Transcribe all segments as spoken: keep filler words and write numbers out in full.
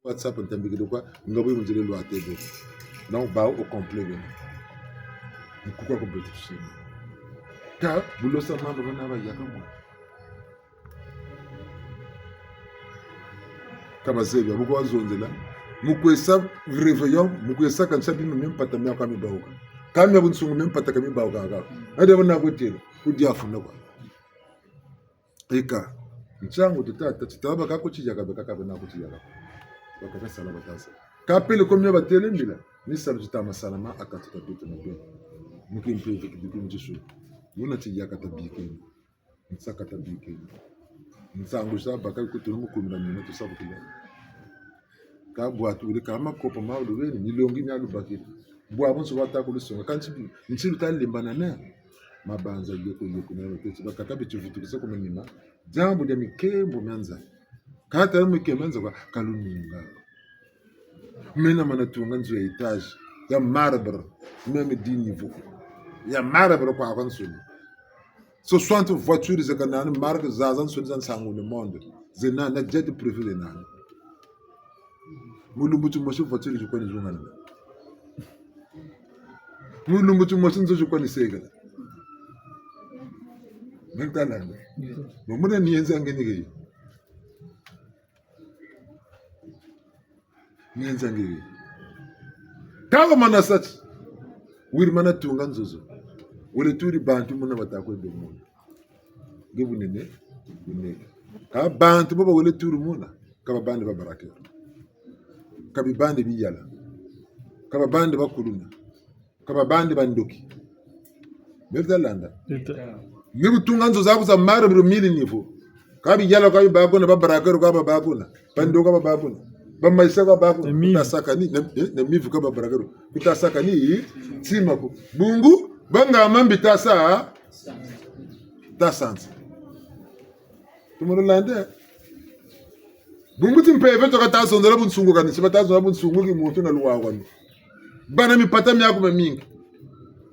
WhatsApp ntambikiri kwa, nga bwe munzile lwa tebe. Donc, ba au complet bena. Nkuka ko beto tusema. Ka, bulosa mamba bana ba yaka mwa. Ka bazebi, bu ko bazonzela. Mu kwe sa réveillon, mu kwe sa kansa bima mia mpata mia kwa mibauka. Ka mia bunsungu mia mpata ka mibauka kaka. Ade bana kotela, ku dia funa kwa. Eka, ntiangu ti tata, ti taba ka ku tiyaka, beka ka bena ku tiyaka. Baka ka sala batasa. Ka pele ko mia batele mbila, ni salu ti tama salama, a kati ka beto na beno. Mu kimpeve ki biku ntisu. Muna tiyaka tabikeni. Nsaka tabikeni. Nsangu za baka kutulu mu kumi na mina tusabukila. Ka bwatu wele ka makopo ma lubeni, milongi mia lubakiri. Bwabonso bata kulusonga, kansi bi, nsi luta limbana na. Mabanza yeko yeko na luteti, bakaka bituvutukisa ku manima. Diambu dia mikembo mia nza. Ka tala mikembo mia nza kwa, ka lununga. Mena mana tunga nzo ya étage, ya marbre, même dix niveaux. Ya marbre kwa kwa nsoni. Soixante voitures zeka nani, marque zazansoni za nsangu ni monde. Zena na jet privé zena nani. Mu lumbu timosi voiture zikwa ni zungana. Mu lumbu timosi nzo zikwa ni sekela. Mentalanda. Bo muna ni yenza ngeni ke. Ni yenza ngeni. Ka wamana sa ti. Wiri mana tunga nzo zo. Wele turi bantu muna bata kwe be muna. Nge bunene, bunene. Ka bantu baba wele turi muna, ka babandi ba barakero. Ka bibandi biyala. Ka babandi ba kuluna. Ka babandi ba ndoki. Beta landa. Beta. Ni bu tunga nzo zaku za marbre mille niveaux. Ka biyala ka bibakuna, ba barakero ka babakuna. Ba ndoki ka babakuna. Ba maisa ka babakuna. Na mivu. Kuta sakani, na, eh, na mivu ka ba barakero. Kuta sakani, tima ko. Bungu, banga mambi tasa, tasansa. Tumolo lande. Bungu ti mpeve to kata zonzela bunsungu kani, si bata zonzela bunsungu ki muntu na luwawanu. Bana mipata miaku mamingi.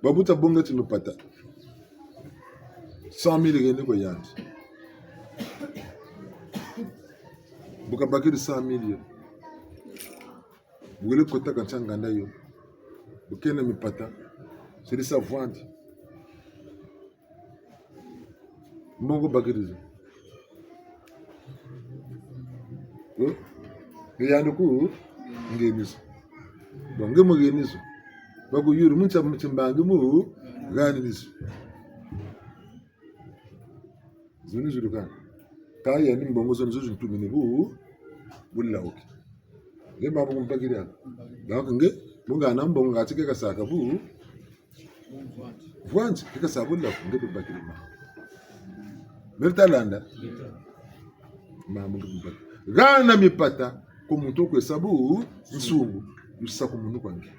Babuta bonga ti mipata. Cent mille kene kwa yandi. Bu kabakiri cent mille yo. Bu wele kota kansa nganda yo. Bu kena mipata. Siri sa vwandi. Mbongo bakiri zo. Ko? Nge yandi ku ngeni zo. Bon, nge mu ngeni zo. Ba ku yuri mu ntsa mu timbangi mu ngani ni zo. Zuni zuri kani. Ka yandi mbongo zoni zo zintumini bu, bu lawuki. Nge mama ku mbakiri ya. Donc nge, mu ngana mbongo ngati ke kasaka bu, vwandi, ke kasa bu lawu, nge bu bakiri ma. Meri ta landa? Mama nge bu bakiri. Hana mipata, ku muntu kwe sa bunsungu, lusakumunu kwa nge.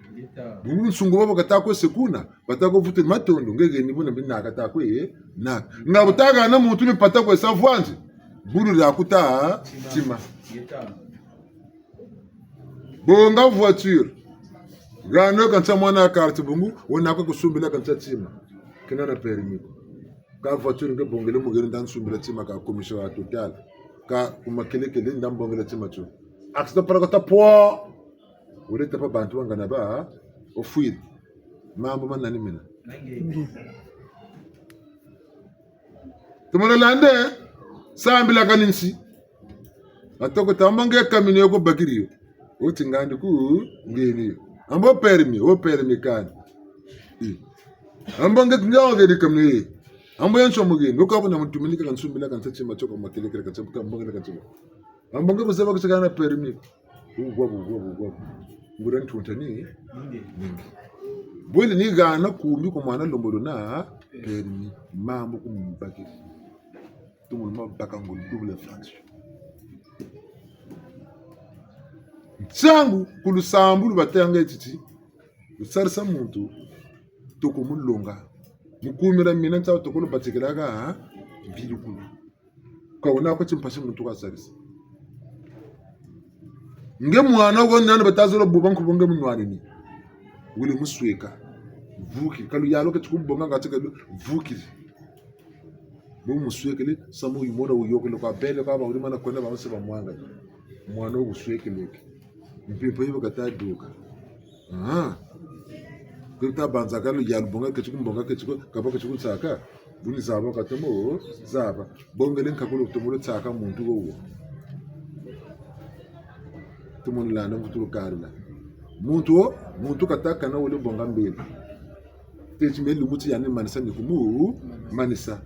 Bungu nsungu baba kata kwe se kuna, bata kwe vutu matondo, nge heni buna binaka ta kwe, naka. Nga bu ta hana muntu mipata kwe sa vwandi, bulu dia kuta, tima. Bonga voiture. Hana yo kansa mwana ya carte bungu, wena kwe kusumbila kansa tima. Kena na permis ko. Ka voiture nge bongele mu heni nda nsumbila tima ka commission ya Total. Ka ku makelekele nda mbongele tima tio. Accident para kota po. Wele tapa bantu wangana ba, ofwiri. Mambu ma nani mena? Tumolo lande, sambila kani nsi. Atoko tamba nge kamini yo ko bakiri yo. Oti ngandi ku ngeni yo. Ambo permis, o permis kani. I. Ambo nge kinga wa heni kamini yo. Ambo ya nso mu heni. Oka buna mutumini ka nsumbila kansa tima tio ka makelekele kansa ka mbongele kansa. Ambo nge bu zaba kusikana permis. Bubwabu, bubwabu, bubwabu. Nguria ntunta ni ningi. Bwele ni hana kumbi ku mwana lombolo na permis. Mambu ku mbakiri. Tumunu ma baka ngolo double infraction. Nsangu ku lusambulu batanga titi. Lusarisa muntu, toko mulonga. Mu kumira mina nsa toko lubatikilaka, mvilukulu. Ka wena ko timpasi muntu kasarisa. Nge mwana wo nani bata zola buba nkubu nge munwanini. Wele musweka. Vukiri. Ka luyalu ke ti ku bonga ngati ke lu, vukiri. Bu muswekele, samu yimona wuyokele kwa bele kwa ba wuri mana kwenda ba mse ba mwanga. Mwana wo wuswekele ke. Mpimpa yi bu kata duka. Ah. Kuri ta banza ka luyalu bonga keti ku mbonga keti ku, kaba keti ku nsaka. Bu ni zaba katomo zaba. Bongele nkakulu tomo lu tsaka muntu wo wo. Tomo landa mvutulu karila. Muntu wo, muntu kata kana wele bonga mbele. Teti me lumbu ti yandi manisa ni kumu manisa.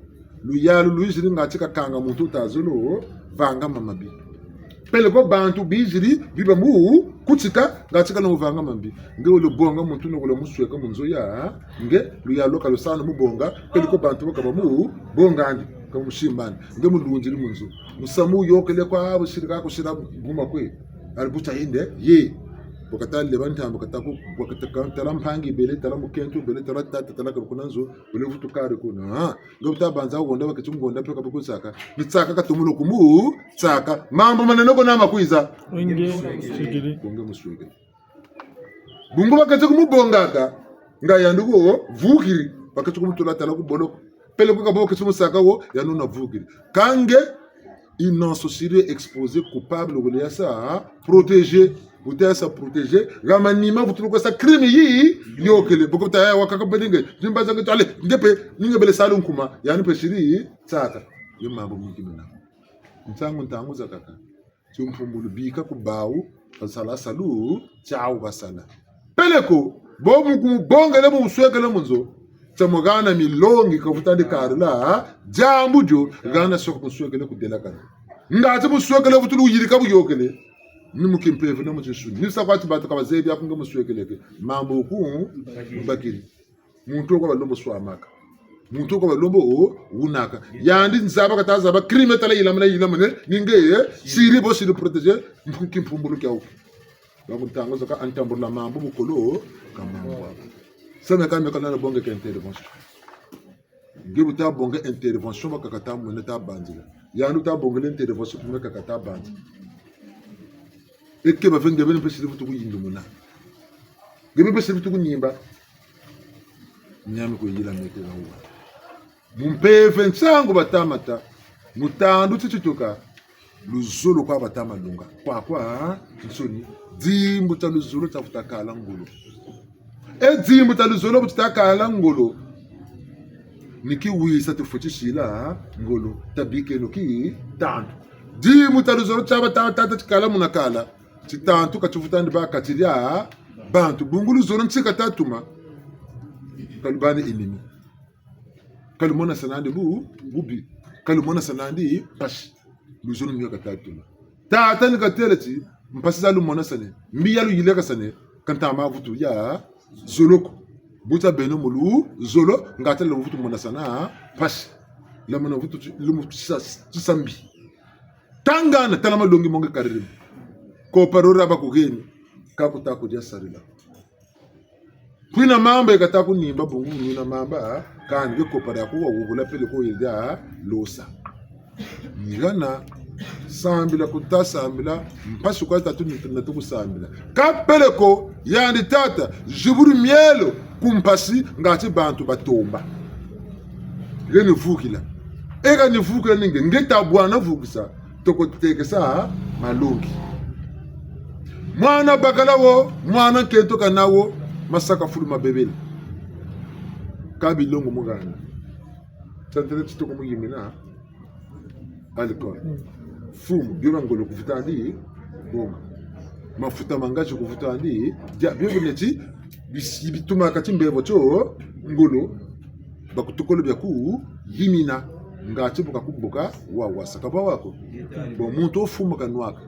Luyalu lwiziri ngati kakanga muntu wuta zolo vanga mamabi. Peleko bantu biziri biba mu kutika ngati kala mu vanga mambi. Nge wele bonga muntu no wele musweka mu nzo ya nge luyalu ka lusana mu bonga. Peleko bantu bakaba mu bonga ndi ka mu simbani. Nge mulundiri mu nzo. Musamu yokele kwa busiri ka kusira guma kwe. Ali buta yende ye. Bu kata leba ntambu kata ku, bu kata ka, tala mpangi bele, tala mukento bele, tala tata, tala kabu kuna nzo, bele vutu kari kuna. Ah, nge bu ta banza honda, baketi mu honda, pe kabu ku nsaka. Ni tsaka katomo lo kumu tsaka. Mambu manene ko na makwiza. Bonge muswekele. Bonge muswekele. Bungu baketi kumu bongaka. Nga yandi wo vukiri. Baketi kumu tula tala ku boloko. Peleko kabo keti mu saka wo, yandi wuna vukiri. Kâ nge, innocent sur exposé, coupable wele ya sa protéger. Bu ta ya sa protéger, ha manima vutulu kwe sa crime yi yokele. Bu ko ta ya wakaka bele nge, ni mbaza nge tale, nge pe, ni nge bele salu nkuma, yandi pe siri tsaka. Yo mambu mingi mina. Ntangu, ntangu zakaka. Timpumbulu bika ku bawu, basala salu tiawu basala. Peleko, bo mu kumubongele mu muswekele mu nzo, tia mu hana milongi ka vuta ndi karila, diambu dio, hana soka muswekele kudelakana. Ngati muswekele vutulu yirika bu yokele, ni mu kimpeve na mu tinsuni. Ni sa kwa ti bantu ka bazebi aku nge muswekele ke, mambu ku mbakiri. Muntu wo kwa balombo swamaka. Muntu wo kwa balombo o wunaka. Yandi nzaba kata zaba crime tala yilamane, yilamane, ni nge ye, siri bo siri protéger, mpu-, kimpumbulu kiawu. Donc, ntangu zakaka ntambula mambu bukolo ka mambu. Sa me ka me ka na bonga ke intervention. Nge bu ta bonga intervention bakaka ta mwene ta banzila. Yandi bu ta bongele intervention ku me kaka ta banzila. Eke ba ve nge beni mpe siri vutu kuyindumuna. Nge beni mpe siri vutu kunimba. Niami kwe yila meke na uwa. Mu mpeve nsangu bata mata, mu tandu ti tituka, luzolo kwa bata malunga. Kwa kwa, nsoni, dimbu tia luzolo tia vuta kala ngolo. E dimbu tia luzolo bu tita kala ngolo. Ni ki wisa tufweti sila ngolo, tabikeno ki tandu. Dimbu tia luzolo tia bata tata tikala muna kala. Titantu ka tivuta ndi ba kati dia bantu. Bungu luzolo nti kata tuma. Ka lubâ ni ennemi. Ka lumonasana ndi bu, bubi. Ka lumonasana ndi mpasi. Luzolo nio kata tuma. Tata ni katêle ti, mpasi za lumonasane. Mbi ya luyilekasane. Ka ntama vutu ya zolo ko. Bu tia beno mu luzolo, ngatu lwavutu monasana mpasi. Lwamana vutu ti-, lumu tisa-, tisambi. Tangana, tala malongi mo nge kariri. Kopa ro ra ba kuheni, ka kuta kudia sarila. Kwina mamba yi kata kunimba bungu, kwina mamba, kani nge kopa dia kuwa wubula peleko yedia losa. Ni hana, sambila kuta sambila, mpasi kwa tatu ni tuna tuku sambila. Kâ peleko, yandi tata, ziburi mielo, ku mpasi, ngatu bantu batomba. Nge ni vukila. E ka ni vukila ni nge, nge ta bwana vukisa, toko tekesa malongi. Mwana bakala wo, mwana nkento kana wo, masaka fulu mabebele. Kâ bilongo mu hana. Tantele ti toko mu yimina. Alcool. Fumu, bio bia ngolo ku vuta ndi bonga. Mafuta ma ngazi ku vuta ndi dia, bio bineti, bis-, bitumaka timbevo tio ngolo, bakutukolo bia kuyimina, ngatu bu ka kubuka wa wasa ka bwa wako. Bon, muntu wo fumu kanwaka.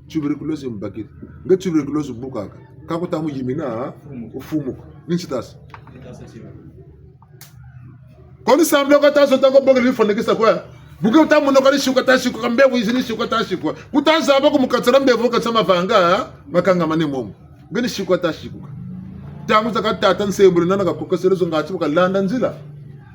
Tuberculose mbakiri. Nge tuberculose bukaka. Ka kuta mu yimina, wufumuka. Ni nti tasa. Ko ni sambila kwa ta zo ta ko bongele bifwanikisa kwa. Bu nge wuta mona kwa ni siku ta siku, ka mbevo yizi ni siku ta siku. Kuta zaba ko mu kati dia mbevo kati dia mavanga, makangamane momo. Nge ni siku ta siku ka. Ntangu zakaka tata nsembolo nana kakokesele zo ngatu bu kalanda nzila.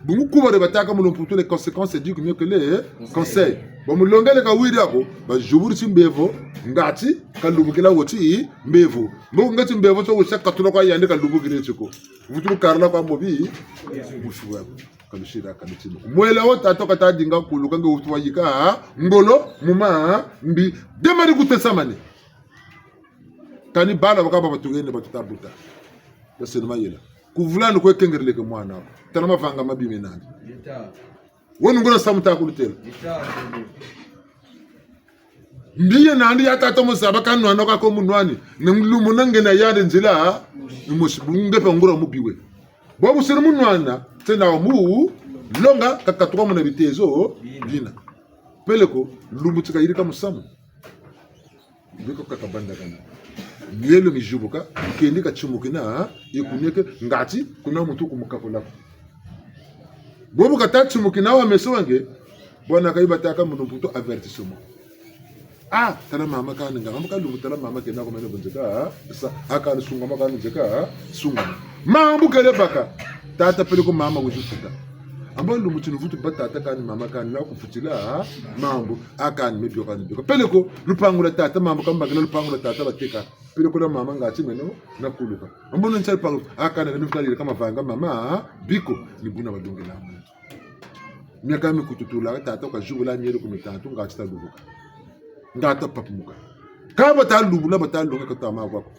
Bungu kuba de batâka mu lumputu les conséquences éduquent mieux que les conseils. Bamulongele kawiri ako, baziburi timbevo, ngatu kalubukila wo timbevo. Mbo nge timbevo tio wusa katula kwa yandi kalubukile tio ko. Vutulu karila kwa mobi, mufu wa kalusira kalutima. Mwela wo tata kata dinga kuluka nge wutu wayika ngolo mu mambi. Dema di kutesamane. Kani bala bakaba batugene batuta buta. Yasene mayela. Kuvula ni kwe kengereleke mwana ko. Tala mavanga mabi mena nandi. Wunu nguna samu ta kulutela. Mbi ye nandi ya tata mo zaba ka nwana ka ko munwani. Ne lumbu na nge na yandi nzila, ni mosi bu nge pe nguria mubi we. Bo bu siri munwana, tena wa mu longa, kakatuka muna bitezo bina. Peleko, lumbu ti kayirika musamu. Biko kaka bandakana. Mielo mizibuka, kendi katimukina, ikuneke, ngati, kuna muntu kumukakula ko. Bobu kata timukina wa meso wa nge, bwana kayiba taka munu mputu avertissement. Ah, tala mama kani nga, mama kani lumbu tala mama kena ko mene bunzeka, sa, a kani sungama kani nzeka, sungama. Mambu kele baka, tata peleko mama wizi futa. Amba lumbu tinu vutu ba tata kani mama kani na kufutila, mambu, a kani mebio kani bio. Peleko, lupangu lwa tata, mambu kambakila lupangu lwa tata bateka. Peleko lwa mama ngati meno, na kuluka. Ambo no ntsali pangu, a kani na mifutali kama vanga mama, biko, ni buna badungila muntu. Miaka mikututula, tata kazibula mielo ku mitantu, ngati ta lubuka. Ngati ta papumuka. Ka bata lubula, bata longa kata ma kwa ko.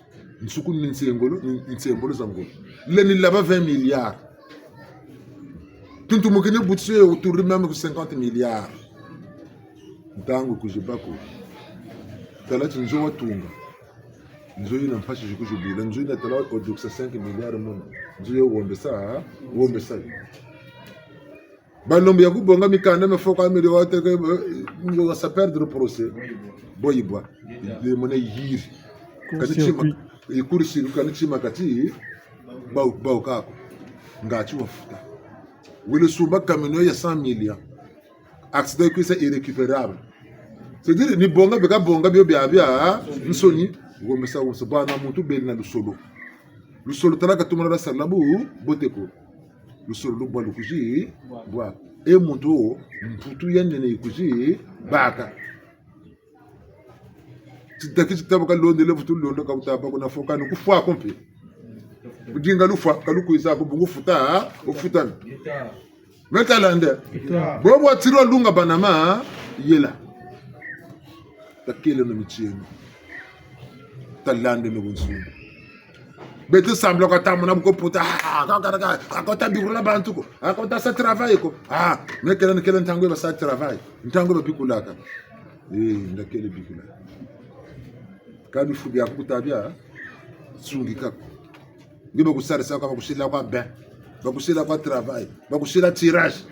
Nsuku ni nsengolo, ni, ni nsembolo za ngolo. Lendi laba vingt milliards. Tuntumukini budget yo turiri même ku cinquante milliards. Ntangu kuziba ko. Tala ti nzo watunga. Nzo yina mpasi zi kuzibula. Nzo yina tala wadukisa cinq milliards muna. Nzo yo wombesa, wombesa. Balombo ya kubonga mikanda mia foko amiri wateke, eh, ngo sa perdre procès. Boyibwa. Nde mona yiri. Kani tima, court-circuit. Court-circuit, kani tima kati, bau, bau kako. Ngati wafuta. Wele sumba camion ya cent millions. Accident kwisa irrécupérable. C'est-à-dire, ni bonga beka bonga bio biabiansoni, wombesa, wombesa. Bwana muntu beri na lusolo. Lusolo tala ka tumana lwasala bu, bote ko. Lusolo lubwa lukuzi, bwa. E muntu, mputu ya nene ikuzi, baka. Titaki titaba kalondele vutu londo ka butaba kuna fokani kufwa ko mpe. Budinga lufwa, ka lukwiza ko bungu futa, ufutana. Me talande. Bobo watiri walunga bana mayela. Takele no mitieno. Talande no bunsungu. Beto sambila kwa tamona buko puta. Ah, ka, ka, ka, ka, ka ta bikula bantu ko. Ah, ka ta sa travail ko. Ah, me kele, kele ntangu ba sa travail. Ntangu ba bikulaka. Eh, nda kele bikula. Ka bifu biaku kuta bia, sungika ko. Nge bakusarisa kwa, bakusila kwa bain. Bakusila kwa travail. Bakusila tirage.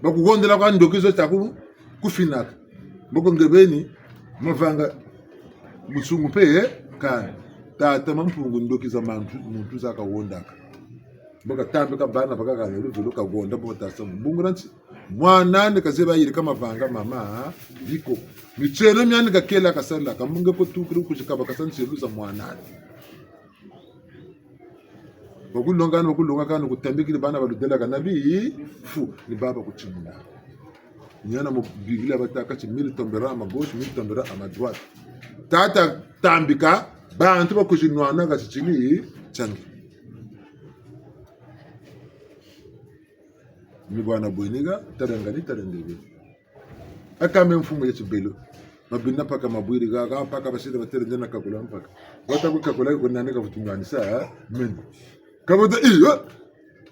Bakuhondela kwa ndoki zo taku kufinaka. Mboko nge beni, mavanga musungu mpe, eh, kani. Tata Mampungu ndoki za mantu, muntu za kahondaka. Mbo katambika bana bakaka na luvelo kahonda mbo tasa mbungula nti. Mwana'andi kazeba yirika mavanga mama, biko. Mitieno miandi kakela kasalaka, mu nge ko tukiri kuzika bakasa ntielu za mwana'andi. Bakulonga, bakulonga kani kutambikiri bana baludela kana bifu, ni baba kutimuna. Ni hana mu Biblia batâka ti mille tombera à ma gauche, mille tombera à ma droite. Tata tambika, bantu bakuzinwana kati tini tiangi. Ni bwana bwenika, talengani, talengebe. Aka me mfumu ya tibelo. Mabina mpaka mabwiri, ka, ka mpaka basiri batele nzena kakula mpaka. Bata ku kakula ko nani ka vutunganisa, eh? Meno. Ka bata, iyo.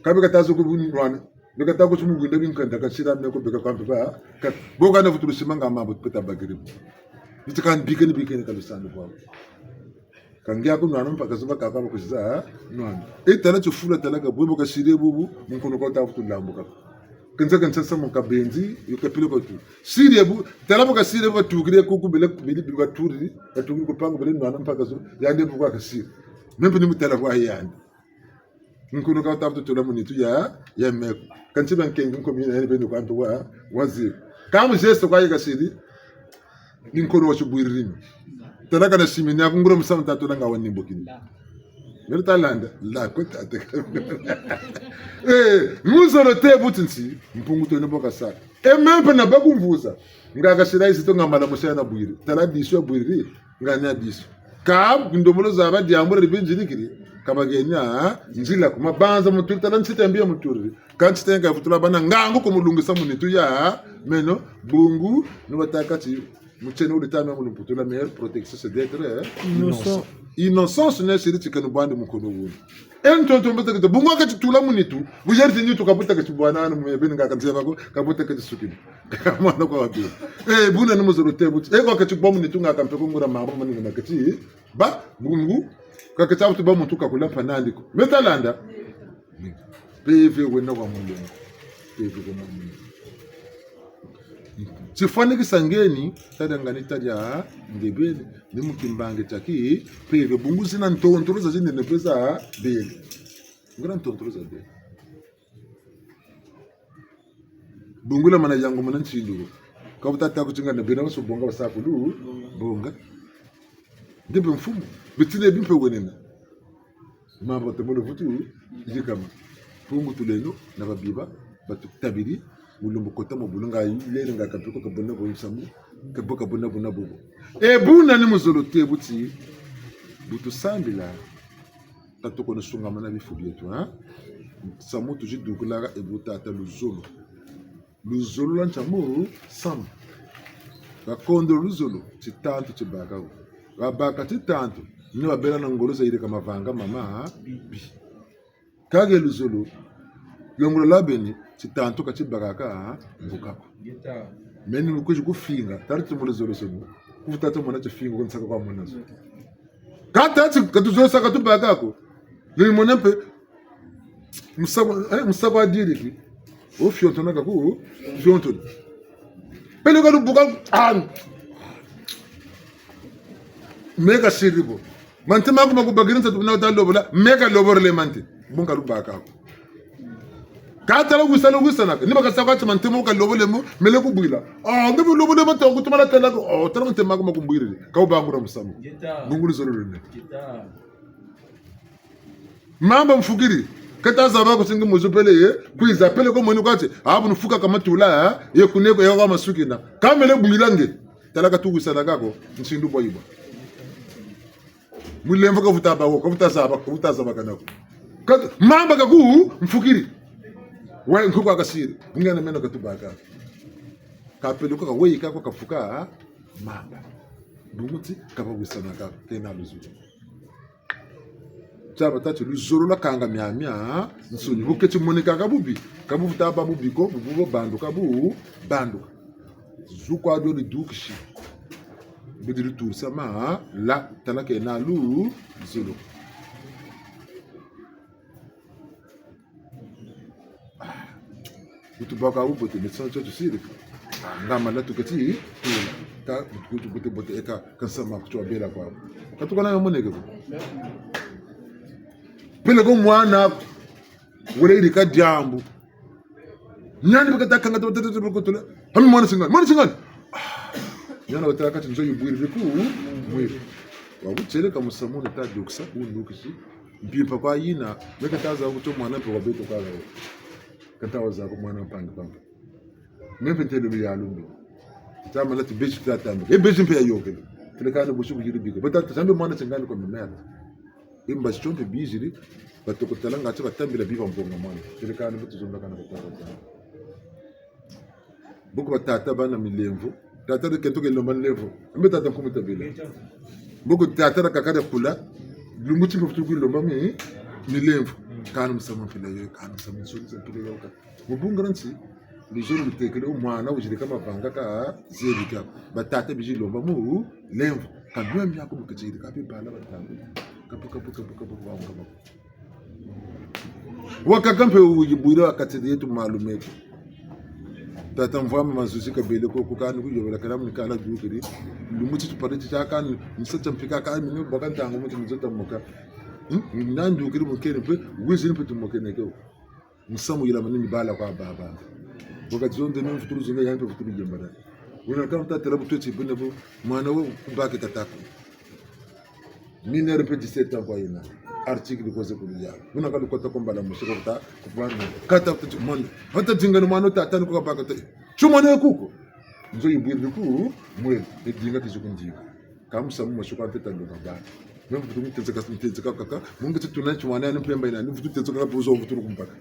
Ka beka tazo ku bunwani. Beka ta ku timu gwinda binkanda kasira me ko beka kwa mpe ba. Ka, bo kana vutulu simanga mambu peta bagiri. Niti kani bikeni, bikeni ka lusani kwa. Ka nge aku nwana mpaka zo bakaka bakuziza, ha? Nwana. E tala tifula tala ka bwe bo kasiri bubu, mu nkono ka wuta vutu lambuka. Kenza kenza samu kabenzi, yo kapile ko tu. Siri bu, tala bo kasiri batukiri kuku bele, bele, bele baturiri, batukiri ku lupangu bele nwana mpaka zo, yandi bu kwa kasiri. Me mpe ni mu tala kwa yandi. Nkunu ka wuta vutu tula mu nitu ya, ya me ko. Kansi ba nkengi nkomi na yandi beni kwa ntu wa, wazi. Ka mu gesto kwa ye kasiri, ni nkunu wa tibwiriri mi. Tala kana simini, aku nguri musamu tatu na nga wa nimbukini. Meri talanda, la ko tata. Eh, mu zolo te buti nsi, Mpungu Tony bo kasaka. E me mpe na bakumvuza. Nga kasira izi to nga mala musa ya na bwiri. Tala disu ya bwiriri. Nga nia disu. Ka ndombolo za ba diambu di binzirikiri. Ka bagenia, ha? Nzila ku mabanza mu turi tala nsita mbi ya mu turi. Ka nsita nka vutula bana ngangu ku mu lungisa mu nitu ya, ha? Meno, bungu, ni batâka ti, Mutieno wulutama mu lumputu, la meilleure protection, c'est d'être, euh, innocent. Innocent. Innocence ne siri tikanu bandi mukono wuni. E ntonto mbataka ta, bungu kati tula mu nitu, bu yeri ti nitu kabuta kati bwana anu mwe beni nga kanzeba ko, kabuta kati sukini. Kamana kwa wabi. Eh, buna ni muzolo te buti. E kwa kati bwa mu nitu nga kampe ko ngura mama mani na kati. Ba, bungu, kaketi buti ba muntu kakula mpa nandi ko. Meta landa. Mpeve wena kwa mulongo. Mpeve kwa mulongo. Tifwanikisa ngeni, tadia ngani tadia nge beni, ni mu timbangi tia ki, mpeve bungu zina ntontolo zazinene mpe za beni. Ngura ntontolo za beni. Bungu la mana yango muna ntindu ko. Ka buta ta ku tinga na bena baso bonga basakulu, bonga. Nge mpe mfumu, bitine bi mpe wenena. Mamba ta mono vutu, yikama. Bungu tulendo, na babiba, batutabiri, mu lumbu kota mu bulu nga lele nga kape ko kabona bo nsamu, kabo kabona bona bobo. E buna ni muzolo te buti, bu tusambila. Tata kono sungamana bifu bieto, hein? Nsamu tuzi dukilaka e bu tata luzolo. Luzolo lwa nsamu, nsamu. Bakondolo luzolo, titantu tibaka ko. Babaka titantu, ni babela na ngolo za yirika mavanga mama, bi. Kage luzolo, longolo lwa beni, titantu ka tibakaka, mbuka ko. Meni mu kwizi kufinga, tala ti mu luzolo sono. Kufuta ti mona tifinga, kunsaka kwa mona zo. Kata ti, ka tuzolo sa ka tubaka ko. Ni mona mpe, musako, eh, musako adiriki. O fiontona kaku, fiontona. Peleko lubuka, ah. Meka siri bo. Mante maku makubakiri nsa tubuna uta lobola, meka loborele mante. Bungu ka lubaka ko. Kata la wisa, la wisa naka. Ni bakasa kwa ti mante mo ka lobole mo, mele kubwila. Ah, nge bu lobole mante, kutumala tala ko. Oh, tala mante maku makumbwiriri. Ka wubangura musamu. Bungu luzolo lwena. Mamba mfukiri. Keta zaba ko ti nge muzu pele ye. Kwiza pele ko mweni kwa ti. Abu nfuka ka matula, eh. Ye kuneko ye kwa masukina. Ka mele bwila nge. Tala ka tuwisanaka ko. Nsindu bwa yibwa. Mulemvo ka vuta ba ko, ka vuta zaba, ka vuta zaba kana ko. Ka, mamba kaku mfukiri. Wa nkuku akasiri. Ngana meno ka tubaka. Ka pele ko ka weyi ka ko ka fuka mamba. Bungu ti ka bawisanaka, kena luzolo. Tia batâ ti luzolo lwakanga miamia nsoni. Bu keti moneka ka bubi, ka buvuta bâ bubi ko, bu bubo banduka bu banduka. Zu kwa dio lidukisi. Bidi lutusa ma la tala kena luzolo. Ah, bu tubaka bubote, médecin tio tusiri. Ah, nga mala tuketi, tula. Ka, butu bote bote eka, ka nsamu ku tio wabela kwa. Ka tukana yo moneke ko. Peleko mwana, wele yirika diambu. Niani bakata kanga ta, ta, ta, ta, bakotula. Hami mwana singani, mwana singani. Ah, niani watâka ti nzo yibwiri ku, mwiri. Wa butieleka musamu ni ta dukisa, wundukisi. Mpimpa kwa yina, meka ta zaba ko ti mwana mpe wa beto kwa gawo. Kata wa zaba ko mwana mpangi pamba. Mpe ntele luyalu mbi. Tama lati bezi tatambika. E bezi mpe yayôkele. Peleko ni busi buyiri bika. Bata ta sambe mwana singani kwa mimera. E mbazi tio mpe biziri, batoko tala ngati batambila biba mbonga mwana. Peleko ni butu zonda kana batoko tala. Mboko batata bana milemvo. Tata de kento ke lomba nlemvo. Mbe tata nkumu tabela. Mboko tata na kaka dia kula. Lumbu ti mpe vutu kulomba mi, milemvo. Kani musamu mpila yo, kani musamu nsoni za mpila yo ka. Mu bungu dia nti, luzolo lutekele, o mwana wuzirika mavanga ka zebi ka. Batata bizi lomba mu, lemvo. Ka lwembi ako bu keti yirika mpe bala batanu. Kapu, kapu, kapu, kapu, kapu, kapu. Wakaka mpe wuyibwiri wakati dieto malu meto. Tata Mvwama Mazuzi kabele ko, ko kani kuyobela kala muni kala dukiri. Lumbu ti tupari ti tia kani, nsa tia mpika kani, mine bwaka ntangu muti nzo tamoka. Hmm? Nandukiri mukeni mpe, wizini mpe tumokene ke. Musamu yila mani ni bala kwa baba. Wakati zonde ni mvutulu zonde ya mpe mvutulu yembana. Wuna kama tatela bu tweti bune bu, mwana wo kubake tatako. Mineur mpe dix-sept ans kwa yina. Article koze kulu ya. Buna ka lukota ko mbala mosi ko ta, kubana. Kata kuti mwana. Hata dinga ni mwana tata ni ko kabaka te. Tio mwana yo kuko. Nzo yibwiri ku, mwele, e dinga tizi kundinga. Ka musamu mosi kwa nteta ndo mabana. Meme vutu mutenzeka, mutenzeka kaka. Mungi ti tuna tio mwana ya ni mpemba yina, ni vutu tenzeka kaka buzo vutu kumpaka.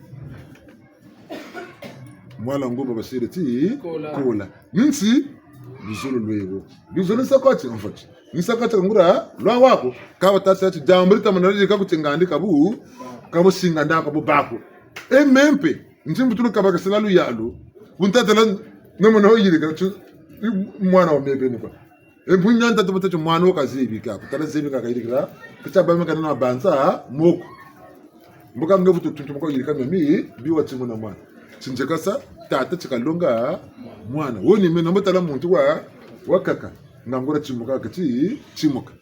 Mwala nguba basiri ti, kola. Kola. Ni nti, Luzolo lwe wo. Luzolo ni sa kwa ti, en fait. Ni sa kwa ti ka nguria lwa wa ko. Ka batâ ti diambu dita mana dika ku ti ngandi ka bu, ka bu singa nda ka bu bâ ko. E me mpe, nti mbutu lukabakisila luyalu. Bu ntatala, na mwana wo yirika, ti, mwana wa me beni kwa. E mpunya ntatu batâ ti mwana wo ka zebi ka, ku tala zebi ka ka yirikila, ka tia bâ me ka nana banza, moko. Mbo ka nge vutu tuntumuka yirika miami, bi wa timuna mwana. Ti nzeka sa, tata ti kalonga mwana. Wo ni meno mbo tala muntu wa, wakaka. Nga nguria timuka kati, timuka.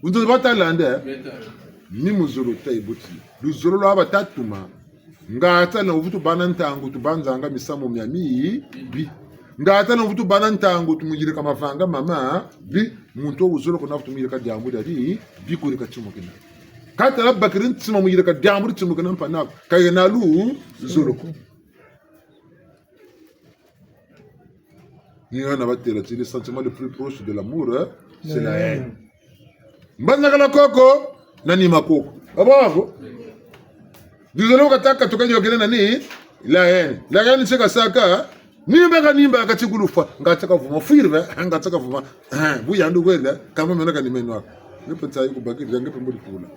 Wunzo bata landa, eh? Ni muzolo ta ibuti. Luzolo lwa bata tuma. Nga tala wuvutu bâ na ntangu tu banzanga misamu miami, bi. Nga tala wuvutu bâ na ntangu tu muyirika mavanga mama, bi. Muntu wo wuzolo ko na vutu muyirika diambu diadi, bi kuri ka timukina. Ka tala bakiri ntima mu yirika diambu di timukina mpangi'aku. Ka yena luzolo ko. Ni hana batêla ti le sentiment le plus proche de l'amour, hein, c'est la haine. Mbanzakala koko, na nima koko. Abo ako? Luzolo ka ta katuka yôkele na ni, la haine. La haine ti kasaka, Nimba ka nimba ka ti kulufwa, nga ti kavuma, fwiri ve, nga ti kavuma, eh, bu yandi kwenda, kama meno ka ni meno ako. Nge mpe nsayi kubakiri, nge mpe mbo di kula.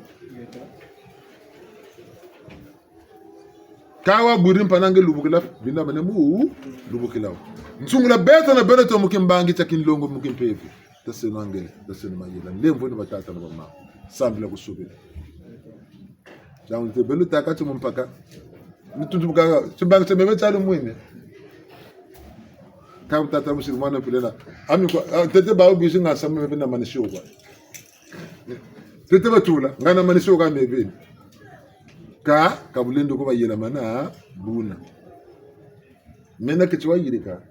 Ka wa bwiri mpangi nge lubukila, bina mane mu, lubukila wo. Nsungula beto na beno to mu kimbangi tia kinlongo mu kimpeve. Taseno angele, taseno mayela. Nlemvo ni batata na bamama. Sambila kusubila. Donc, nte beno taka ti mu mpaka. Ni tuntu buka, timbangi tia mebe tia lumwini. Ka tata musiri mwana mpilela. Ami kwa, ah, ntete bawu bizi nga samu mebe na manisi wo kwa. Ntete batula, nga na manisi wo kwa mebe. Ka, ka bulendo ko bayela mana, buna. Mena ke ti wayirika.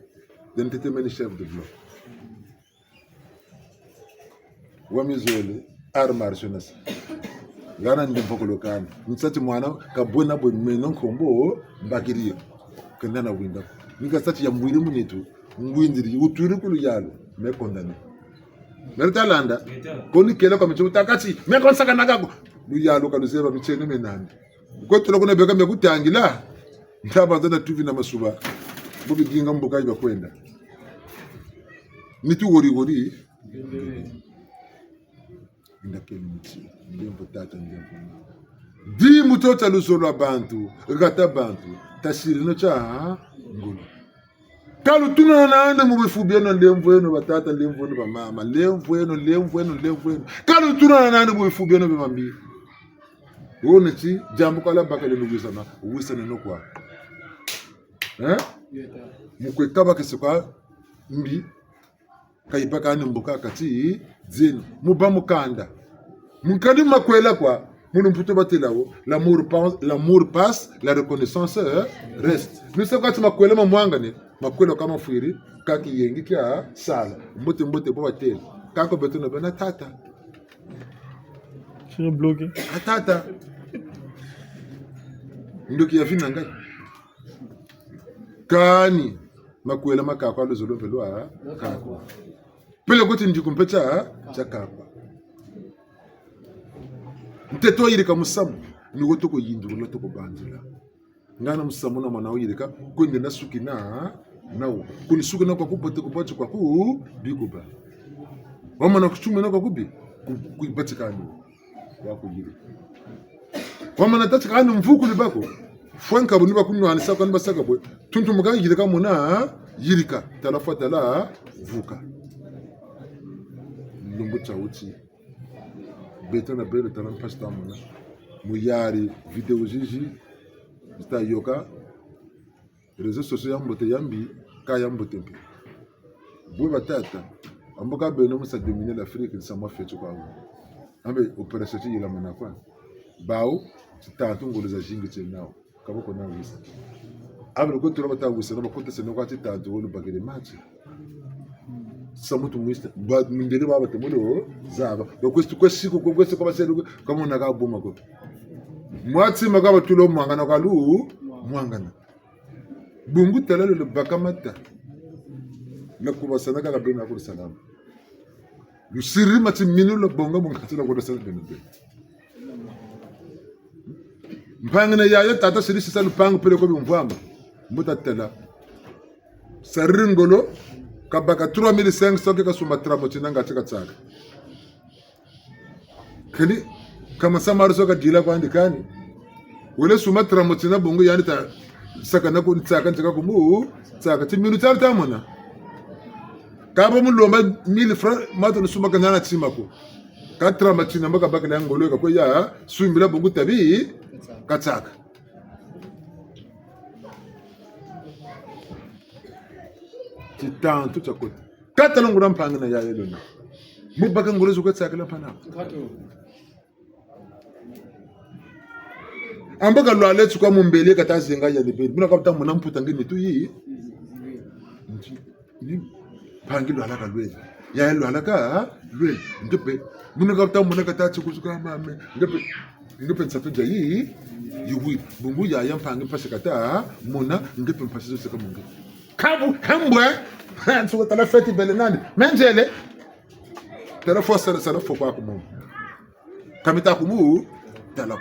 Then ntete meni chef de bloc. Wa mizole, arts martiaux na sa. Hana ndi mvokolo kani. Nsa ti mwana, ka bwena bwe meno nkombo, mbakiri yo. Kenda na winda. Ni ka sa ti yambwiri mu nitu, ngwindiri, wutwiri ku luyalu, me condamné. Meri ta landa. Ko ni kela kwa miti wuta kati, me ko nsaka naka ko. Luyalu ka luzeba mitieno mie nandi. Kwe tula kuna beka mia kutangila. Nta banza na tuvi na masuba. Bo bidinga mbuka yi bakwenda. Nitu wori wori. Ndakeli muti. Ndembo tata, ndembo mama. Dimbu tio tia luzolo lwa bantu, hata bantu, tasiri no tia ngolo. Ka lutunana nandi mu bifu bieno, nlemvo eno batata, nlemvo eno bamama, nlemvo eno, nlemvo eno, nlemvo eno. Ka lutunana nandi mu bifu bieno bia mambi. Wo ni ti, diambu ka lwabakele luwisana, wisana no kwa. Eh? Mu kwe kabakisi kwa mbi, ka yibaka ni mbuka kati zeno. Mu bâ mukanda. Mu nkadi makwela kwa, mu lumputu batêla wo, l'amour pa-, l'amour passe, la reconnaissance, euh, reste. Ni sa kwa ti makwela mamwangane, makwela ka mafwiri, ka kiyengi kia sala. Mbote mbote bo batêla. Ka ko beto na bena tata. Sino bloqué. A tata. Ndoki ya vina ngai. Kani, makwela ma kakwa luzolo mpe lwa kakwa. Peleko ti ndiku mpe tia, tia kakwa. Ntete wayirika musamu, ni wo toko yindulula, toko banzila. Ngana musamu na mana wayirika, kwenda na sukina, na wo. Kuni sukina kwa ku bati, ku bati kwa ku, bi ku bâ. Wamana kutumina kwa ku bi, ku, ku bati kani. Wa kuyirika. Wamana tâ ti kani mvukulu bako. Fwa nkabu ni bakunwanisa kwa ni basaka bwe. Tuntu muka yirika muna, yirika. Tala fwa tala, vuka. Lumbu tia wuti. Beto na beno tala mpasi ta mona. Mu yari vidéo zizi. Zita yôka. Réseaux sociaux ya mbote ya mbi, ka ya mbote mpe. Bwe batata, ambo ka beno mu sa dominer l'Afrique, nsamu wa fioti kwa wo. Ambe opération ti yila mana kwa. Bawu, titantu ngolo zazingi tiena nawu. Ka bako na wisa. Ambe ko tula bata wisa, na bakotese no kwa titantu wo lubakele mati. Samu tu mwista, ba, mindele ba bata mulo, zaba. Ba kwesti, kwesti ko, kwesti ko baselu, kamona ka buma ko. Mwati maka batula mwangana kwa lu, mwangana. Bungu tala lolo baka mata. Na kubasana kaka beno na kuri salama. Lusiri mati minu lo bonga bonga tila kuri salama beno beno. Mpangi na yaya tata siri sisa lupangu peleko bimvwama. Mbuta tala. Sariri ngolo, Kabaka trois mille cinq cents ke kasumba tramo tina ngati katsaka. Kani, kama samari so kadila kwandi kani. Wele sumba tramo tina bungu yandi ta sakana ku ntsaka ntsaka kumu, tsaka ti minu tala tamona. Kaba mulomba mille francs, mata nusumba kanana tima ko. Ka tramo tina mba kabakala ngolo ka kwe ya, sumbila bungu tabi, katsaka. Titantu tia kota. Kata longula mpangi na yaye lona. Mu baka ngolo zo kwe tsakila mpana. Ambo kalwala tsuka mu mbele kata zenga ya libeli. Muna kata mona mputa nge nitu yi. Ni mpangi lwala kalwele. Yaye lwala kalwele. Nge pe. Muna kata mona kata tsukusuka mame. Nge pe. Nge pe nsatu dia yi. Yiwi. Bungu yaya mpangi mpasi kata mona. Nge pe mpasi zo seka mu nge. Kabu, hembwe. Nsuka tala feti bele nandi. Menzele. Tala fo sala, sala fo kwa kumu. Ka mita kumu, tala.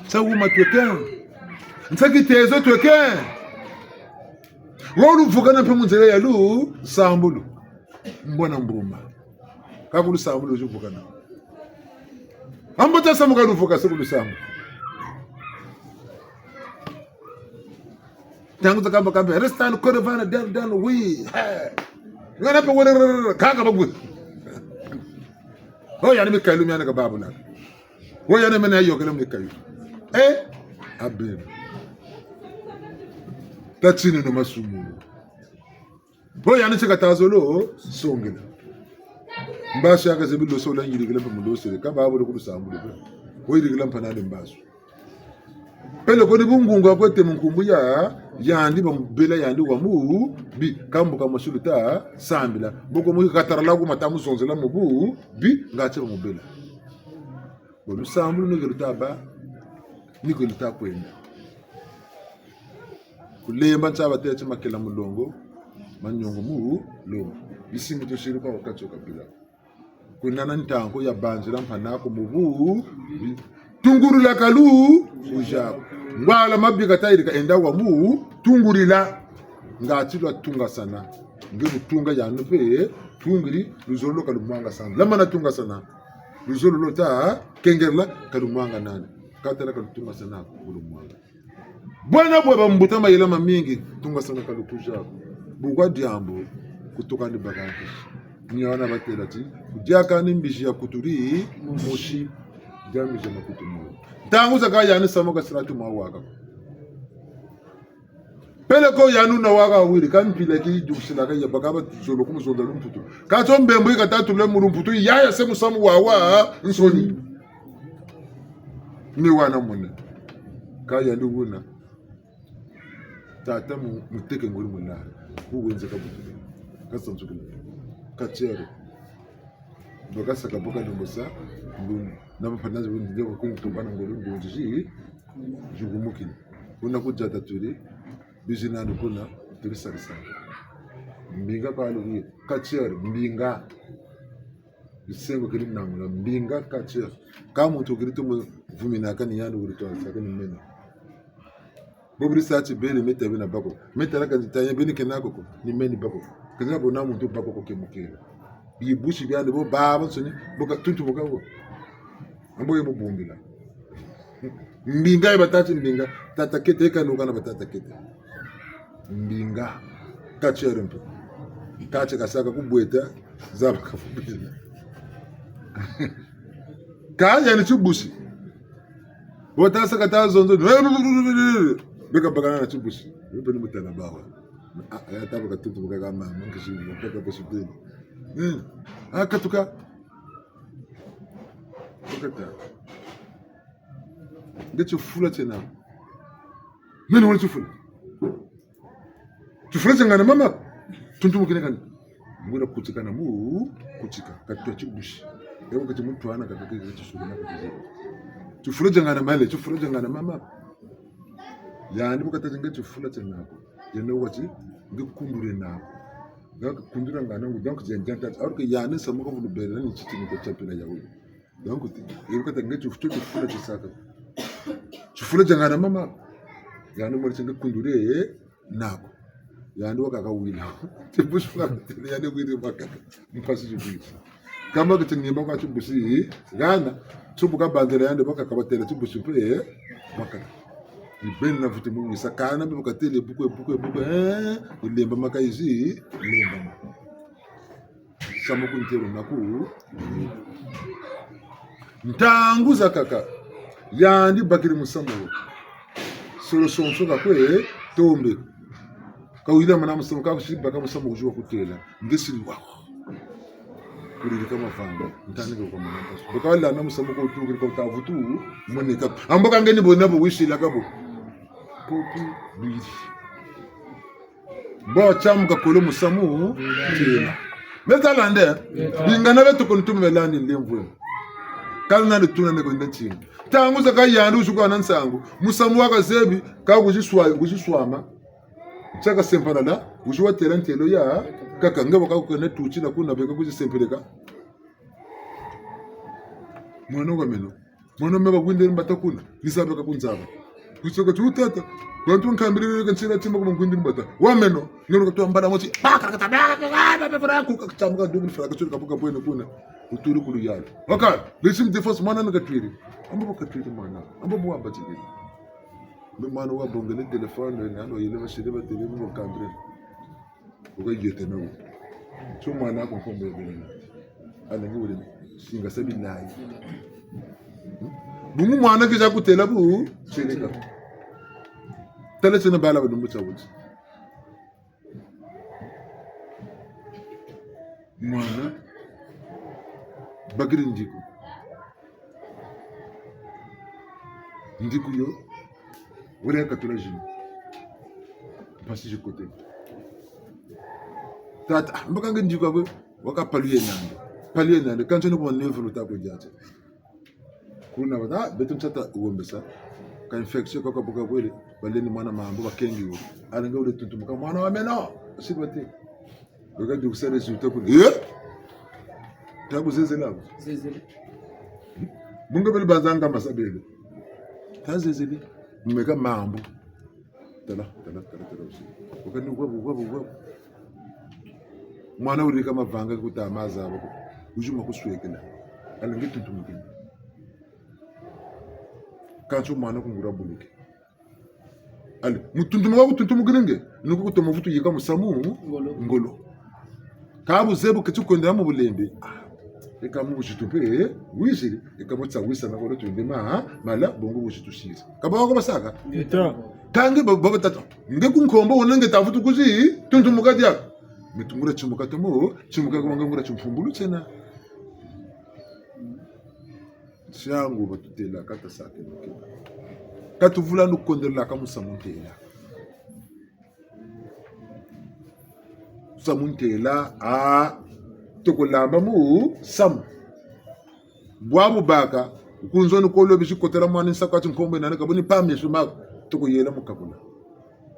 Nsa wuma tweke. Nsa kitezo tweke. Wo luvukana mpe mu nzila ya lusambulu. Mbona mbuma. Ka ku lusambulu luvukana. Ambo ta samuka luvuka se ku lusambulu. Ntangu zakamba kamba, resta no korovana dan dan wi. He. Ngana pe wele kaka babu. Ho yani mikayilu miana ka babu na. Ho yani mena yokele mikayilu. Eh? Abe. Tatini no masumu. Bo yani ti kata zolo songela. Mbasu ya kazebi loso la yirikila mpe mu losele. Ka babu lo ku lusambulu pe. Wo yirikila mpe nani mbasu. Peleko ni bungungu akwete mu nkumbu ya, yandi bamubela yandi wa mubi, kambuka masuku ta sambila. Mboko mu katarala ku mata mu zonzela mu bubi, ngati bamubela. Bo lusambulu ni ke luta bâ, ni ke luta kwenda. Kulemba ntia batêle ti makela mulongo, manyongo mulongo. Bisingi tusiri kwa wakati wa kabila. Kunana ntangu ya banzila mpanako mu bubi. Tungurila kalu, kuzaku. Ngwala mabi kata yirika enda wa mu, tungurila. Ngati lwa tungasana. Nge lutunga yanu mpe, tungiri, luzolo lo ka lumwangasana. Lamana tungasana. Luzolo lo ta, kengerela, ka lumwanganani. Katala ka lutungasana, ku lumwanga. Bwena bwe bambuta mayela mamingi, tungasana ka lukuzaku. Bukwa diambu, kutuka ni baka nkisi. Ni wana batêla ti, kudiaka ni mbizi ya kuturi, mosi, dia mbizi ya makutu moyo. Ntangu zakaka yani samu ka sila tuma waka. Peleko yani wuna waka wiri, ka mpila ki dukisilaka ya baka ba zolo ku mu zonza lumputu. Ka tio mbembo yi kata tula mu lumputu, yaya se musamu wawansoni. Ni wana mona. Ka yandi wuna. Tata mu, muteke nguri mulari. Ku wenze ka butu. Ka sanzukila. Ka tiere. Baka saka boka lembo sa, nguri. Na mfanazi windi ndio ku ntumba na nguri ndunzi zi, zugumukini. Kuna ku diata turi, bizi nani kuna, turi sarisana. Mbinga kwa luwi, ka tiere, mbinga. Bisengo keri nangula, mbinga culture. Ka muntu keri tumu vumina kani yandi wuri twanzaka ni meno. Bo buri sa ti beri meta bina bako. Meta la kanzi tanya beni kena koko, ni meni bako. Kanzi bo na muntu bako ko ke mukela. Bibusi biandi bo babansoni, bo ka tuntumuka ko. Ambo ye mubumbila. Mbinga ye batâ ti mbinga, tata kete ye kanuka na batata kete. Mbinga, culture mpe. Culture kasaka ku bweta, zaba kafubila. Ka yani tibusi. Bo ta saka ta zonzo, beka bakana na tibusi. Mpe ni mutala bawa. Ah, ya taba ka tuntumuka ka mama, nkisi, mpaka busi beni. Hmm. Ah, katuka. Katuka. Nge tifula tiena. Meno wena tifula. Tifula tia ngana mama. Tuntumukina kani. Ngwira kutika na mu, kutika. Katwa tibusi. Ewa kati muntu wana kakake kati sulu na kati zero. Tifula tia ngana male, tifula tia ngana mama. Yandi bu kata ti nge tifula tia nako. Yandi wati nge kundure nako. Donc kundura ngana ngu, donc tia ntia tâ ti. Alors que yandi samu ka vulu bela ni titi ni ko tia pila ya wuyu. Donc, ti, yirika ta nge tifu-, tifula tisaka. Tifula tia ngana mama. Yandi mwari ti nge kundure nako. Yandi wakaka wila. Tibusi wakatêle yandi wiri wakaka. Mpasi tibusi. Kama kati nimba kwa tibusi, hana, tsubu kabanzela yandi wakaka batêla tibusi mpe, wakaka. Ni beni na vutu mu wisa kana, mpe bakatêle bukwe, bukwe, bukwe, eh, ni lemba maka yizi, lemba maka. Samu ku ntelo naku. Ntangu zakaka, yandi bakiri musamu wo. Solo sonso kakwe tombe. Ka wila mana musamu, ka kusi baka musamu kuzi wa kutêla. Nge siri wako. Kulirika mavanga, ntani ke kwa mana mpasu. Baka wala na musamu ko tukiri ko tavutu, moneka. Ambo ka nge ni bo na bo wisila ka bo. Popo, biri. Bo tsamuka kolo musamu, têla. Me tala nde, bingana beto ko ntumela ni lemvwe. Kala na lutuna ne ko nde ntinga. Ntangu zakaka yandi wuzi kwa na nsangu. Musamu wakazebi, ka kuzi swa-, kuzi swama. Tsaka sempalala, wuzi watêla ntelo ya, kaka nge baka kukene tutila kuna beka kuzi sempeleka. Mwana wa meno. Mwana me bakwindiri mbata kuna. Ni zaba ka kunzaba. Kusaka tu tata. Bantu nkambiri ka ntsila tima kuma kwindiri mbata. Wa meno. Nyono katu mbala moti. Baka kata baka kata baka kata baka kata baka double fracture kabuka bwene kuna. Wuturi ku luyalu. Waka, légitime défense mwana na katwiri. Ambo bakatwiri mwana. Ambo bwa batiri. Me mwana wabongele téléphone, nalo yele basiri ba téléphone bakambiri. Wuka yete na wo. Tio mwana ko nkombo ya bena. Ana ngi wele singa sabi nayi. Bungu mwana kiza kutêla bu, seleka. Tala tiena bala ba lumbu tia wuti. Mwana bakiri ndiku. Ndiku yo, wele katula zinu. Mpasi zikote. Tata, ah, mbaka nge ndiku akwe, waka palu ye nande. Palu ye nande, kansi ni kwa neuf luta kwe diate. Kuna bata, ah, beto nsata wombesa. Ka infection kaka buka kwele, balendi mwana mambu, bakengi wo. Ana nge wele tuntumuka, mwana wa meno, sibate. Weka dukisa résultat kuna. Eh? Tabu zezela ko. Zezele. Bunga bele bazanga masabele. Ta zezele. Meka mambu. Tala, tala, tala, tala, usi. Weka ni wabu, wabu, wabu. Mwana wulika mavanga kuta maza bako. Wuzuma kuswekela. Ala nge tuntumukini. Kansi mwana kungura buluke. Allez, mu tuntumuka ku tuntumukini nge, ni ku kutoma vutu yika musamu ngolo. Ngolo. Ka buzebi bu keti kwendela mu bulembe. Ah, eka mu buzitu mpe, eh, wiziri, eka mu tsa wisa na kolo twende ma, mala, bongo buzitu siri. Ka ba wako basaka? Ngeta. Ka nge ba, ba, ba tata. Nge ku nkombo, wuna nge ta vutu kuzi, tuntumuka diaka. Mitungura timuka tomo, timuka kwa ngura timpumbulu tiena. Ntiangu batutêlaka tasakeno keba. Ka tuvula nu kondelaka musamu ntêla. Musamu ntêla, ah, toko lamba musamu. Bwabu baka, ku nzo ni kolo bisi kotela mwana nsaku ati nkombo nani ka boni pa meso maku, toko yela mu kakula.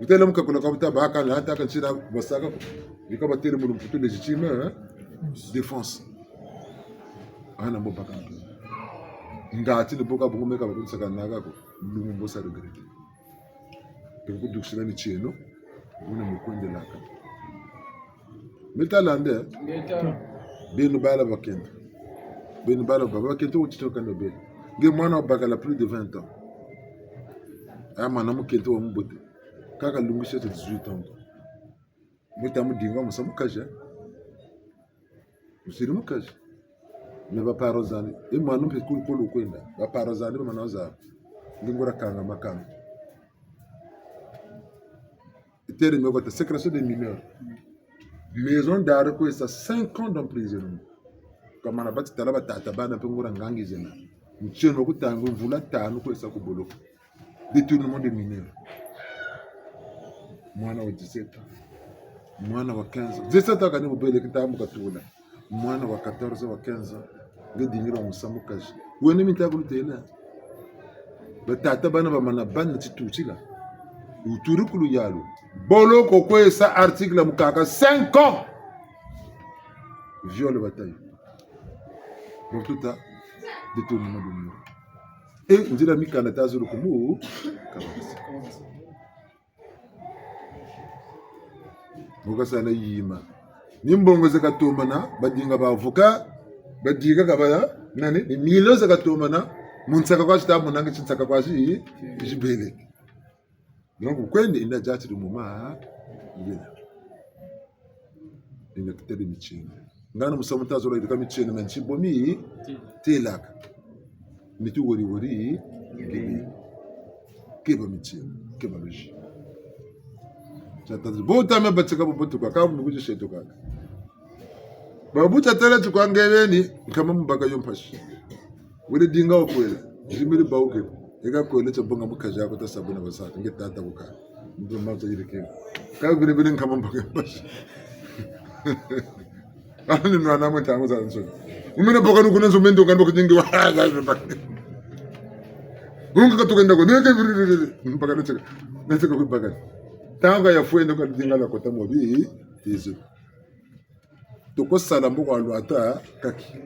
Wutêla mu kakula ka buta baka na hata ka ntsila basaka ko. Bika batêle mu lumputu légitime, hein? Défense. Ana mbo baka mpe. Ngati ni bo ka bungu meka bakunsakanaka ko. Lumu mbo sa regretter. Pe kudukisila ni tieno, buna mu kwendelaka. Me tala nde? Ngeta. Beno bala bakento. Beno bala ba-, bakento wo tito kano beno. Nge mwana wabakala plus de vingt ans. Ah, mwana mukento wa mbote. Kaka lungisa dix-huit ans. Muta mudinga musa mukazi. Musiri mukazi. Mais ba parents zandi. E mwana mpe kulu kulu kwenda. Ba parents zandi ba mana za. Ngura kanga makanga. Terme ko ta séquestration des mineurs. Maison d'arrêt kwe sa cinq ans d'emprisonnement. Kamana bati tala batata bana mpe ngura ngangi zena. Mutieno ku tanga mvula tanu kwe sa ku boloko. Détournement des mineurs. Mwana wa dix-sept ans. Mwana wa quinze ans. Dix-sept ans kani mubele kita mu katula. Mwana wa quatorze ans, wa quinze ans, nge dingira musamu kazi. Wene mi nta kulutêla. Batata bana bamana bana titutila. Wuturi ku luyalu. Boloko kwe sa article mukaka cinq ans. Viol batayi. Bon, tout ça, détournement de mineur. Et nzila mikanda tazulu kumu, kabakisa. Mu kasana yima. Ni mbongo za katombana, badinga ba avocat, badika kabaya, nani, ni milo za katombana, mu nsaka kwa zita munangi, nsaka kwa zi, zibele. Donc, kwende inda diatiri mu ma, yina. Inda kitele mitieno. Ngana musamu ta zola yirika mitieno, menti bomi, telaka. Nitu wori wori, keba mitieno, keba loji. Tata, bo tame batika bo botuka, ka bu kuji seto kaka. Babu tatala tukwa nge beni, nkama mubaka yo mpasi. Wele dinga wakwela, zimiri bawuke. Eka kwela tia bonga mukazi ako ta sabuna basaka, nge tata kuka. Ndo mata yirike. Ka bile bile nkama mubaka yo mpasi. Ani nwana mwe ntangu zazansoni. Umene boka nukuna nzo mendo kando kujingi wa. Unga katuka ndako, neke biri biri. Mpaka necheka. Necheka kubaka. Ntangu ya fwe ndo kadinga la kota mobi. Tizo. Toko sala mbo kwa lwata kaki.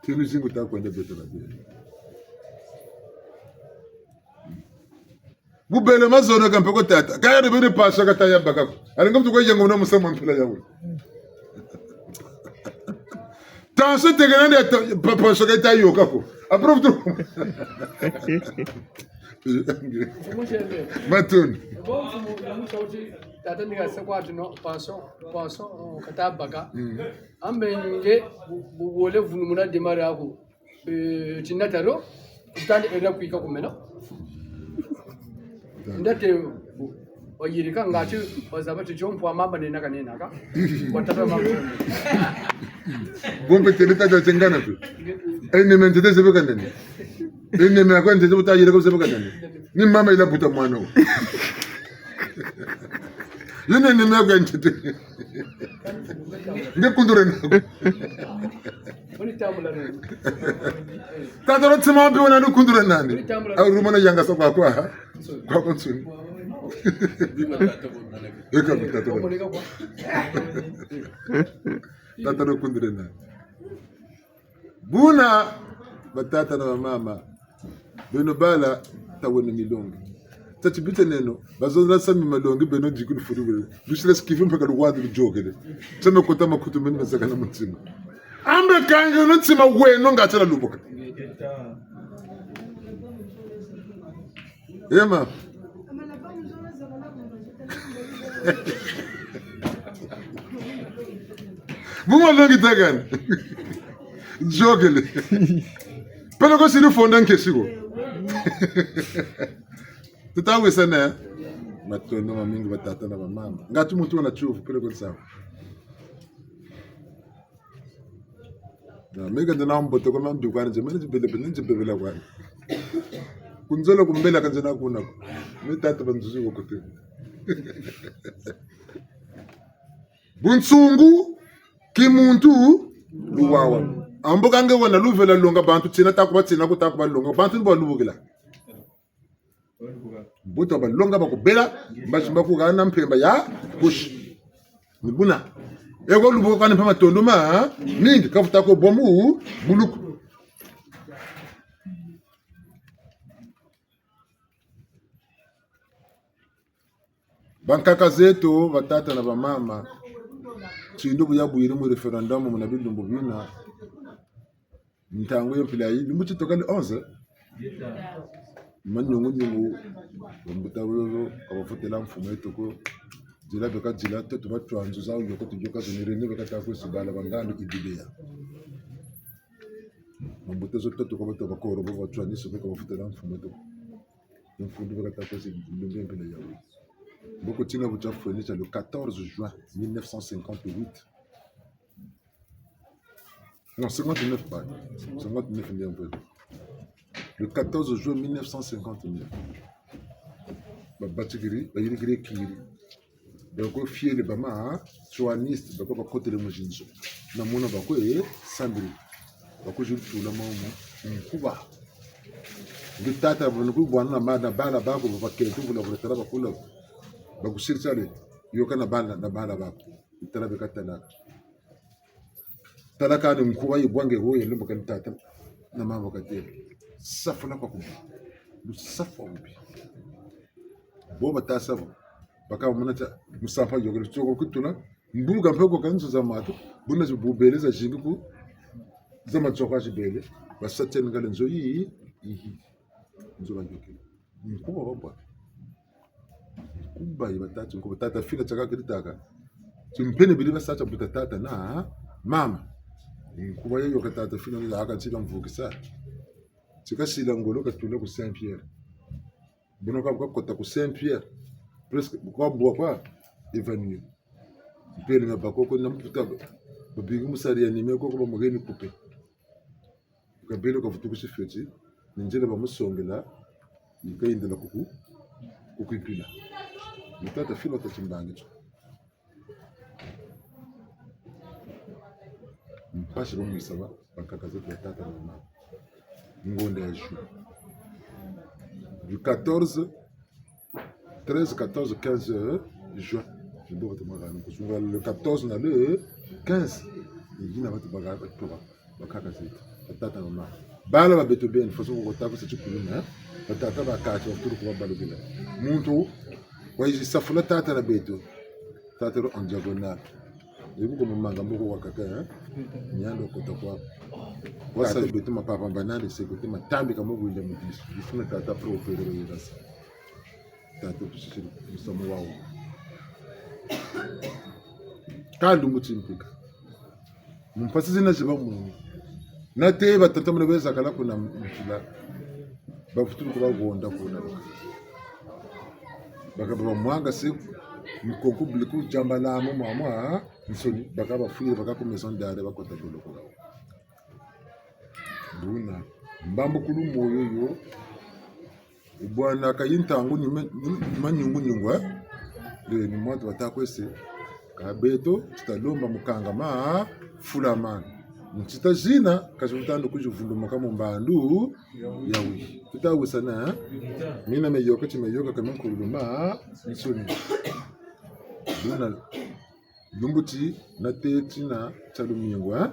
Tinu zingu ta kwenda beto na bia. Bu bele mazono ka mpe ko tata. Kaya de bele pasa kata ya baka ko. Alinga mtu kwa yango na musamu mpila ya we. Tension tekena de ta-, pa-, pasa kata yoka ko. Après tu. Matoni. Tata ni ka se kwa tino, pension, pension, oh, kata baka. Mm. Ambe nge, bu-, bu-, wole vunumuna démarrer ako. Eh, tinataro, tutandi era kwika kumena. Ndate, wayirika ngati, wazaba ti tio mpwa mamba nenaka nenaka. Watata mamba. Bombe tele tata tengana tu. Ennemi ntete zebe ka nani. Ennemi ako ntete buta yirika zebe ka nani. Ni mama yila buta mwana wo. Yine ennemi ako ntete. Nge kundure nako. Tata lo tima mbi wena ni kundure nani. Au rumana yangasa kwa kwa. Kwa kwa nsuni. Eka mi tata lo. Tata lo kundure nani. Buna, batata na bamama, beno bala, taweno milongi. Tati bite neno, bazonza sami malongi, beno dikulu furi bele. Lusila sikivi mpaka luwadi lujokele. Tame kota makutu meni mazaka na mutima. Ambe kange no ntima weno nga tala luboka. Ema. Buma longi takana. Jokele. Peleko siri fonda nkesi ko. Tuta wesa ne. Matondo mamingi batata na bamama. Ngati muntu wena tiyuvu peleko nsamu. Na, meka nzena mbote kwa mambi kwani, nze mene nzibele, nzibele kwani. Kunzolo kumbela ka nzena kuna ko. Me tata banzuzi wo kote. Bunsungu, kimuntu, luwawa. Ambo kange wena luvela longa bantu tina takuba tina kutakuba longa. Bantu ni balubukila. Mbuta balonga bakubela, mbazi mbakuhana mpemba ya kushi. Ni buna. Eko lubuka ni mpe matondo mamingi, kafuta ko bwa mu buluku. Bankaka zeto, batata na bamama, tindu bu yabwiri mu référendum muna bilumbu bina, ntangu ya mpila yi, lumbu ti tokali onze. Manyungu-nyungu, bambuta bobo, ka bafutela mfumu eto ko. Dila beka dila, toto batwa nzo zawu yoko tuyoka zo ni rene beka ta kwesi bala ba ngandu idibea. Bambuta zo toto ka bato bakoro bo batwa niso beka bafutela mfumu eto ko. Mfumu beka ta kwesi lumbu mpila yawu. Mboko tina bu tia fweni tia le quatorze juin mille neuf cent cinquante-huit. Non, cinquante-neuf, pardon. Cinquante-neuf, bien vrai. Le quatorze juin mille neuf cent cinquante-neuf. Ba, batikiri, bayirikiri kiri. Donc, fiele bama, hein, tswaniste, bako bakotele mu zinzo. Na muna bako, eh, sambiri. Bako zulu tula mamu, nkuba. Nge tata, bana ku bwana na ma-, na bala bako, bakento, bula, bula, tala bakula. Bakusiri tsale, yoka na bala, na bala bako. Tala beka talaka. Tala kani nkuba yi bwa nge ho yele mbo kani tata na mama katele. Safuna kwa kubi. Lusafu wa bubi. Bo bata safu. Bakaka mona tia musamu yôkele, tioko kutula. Mbuka mpe ko ka nzo za matu, buna zi bubele zazingi ku, za matsoka zibele, basa tieni ngale nzo yi, yi, nzo bayôkele. Nkuba babwa. Nkuba yi batâ ti nkuba tata Fina tiaka keri taka. Timpene beri basa tia buta tata na mama. Nkuba yayôka tata Fina ni haka ntila mvukisa. Tika sila ngolo katula ku Saint-Pierre. Buna ka bu kakota ku Saint-Pierre. Presque bu kabwa kwa évanoui. Mpele mia bakoko na mputa babingi mu salle ya numéro koko bamugeni kupe. Kabelo kavutu ku sifeti, ni nzila bamusongela, ni kayendela kuku, kuku ipila. Ni tata Fina tata timbangi tio. Mpasi bamwisa ba, bakaka zeto ya tata na mama. Ngonda ya juin. Du quatorze, treize, quatorze, quinze juin. Ni bo batu bakana kusunga le quatorze na le quinze. Ni yina batu baka, batu ba, bakaka zeto. Batata na mama. Bala ba beto beni, faso ko kota ko sa tikulu na. Batata bakaka, batulu ko babalukila. Muntu, wayizi safula tata na beto. Tata lo en diagonale. Yebu ko mumanga mboko wakaka, eh? Niando kota kwa. Wasa beto mapapa mbanani, se kote matambi ka mugwinda mu disu. Disu na tata pro opere ba yirasa. Tata tusisiri musamu wawu. Ka lumbu timpika. Mu mpasi zina ziba munu. Nate batata muna beza kala kuna mpila. Bavutulu ko bahonda kuna baka. Baka bamwangase, mukonko buli ku diambala mu mwamwa, nsoni, baka bafwiri, baka ku maison d'arrêt, bakota boloko. Buna, mbambukulu moyo yo, bwana ka yi ntangu ni ma-, ni manyungu-nyungu, eh? Lwe ni mwa tu bata kwese, ka beto, tuta lomba mu kangama, fulamana. Ntsita zina, ka zi vutandi ku zi vundumuka mu mbandu, yawu. Tuta wisana, eh? Mina miyôka, ti miyôka, ka minkululuma, nsoni. Buna, lumbu ti, nate tina, tia lumingu, eh?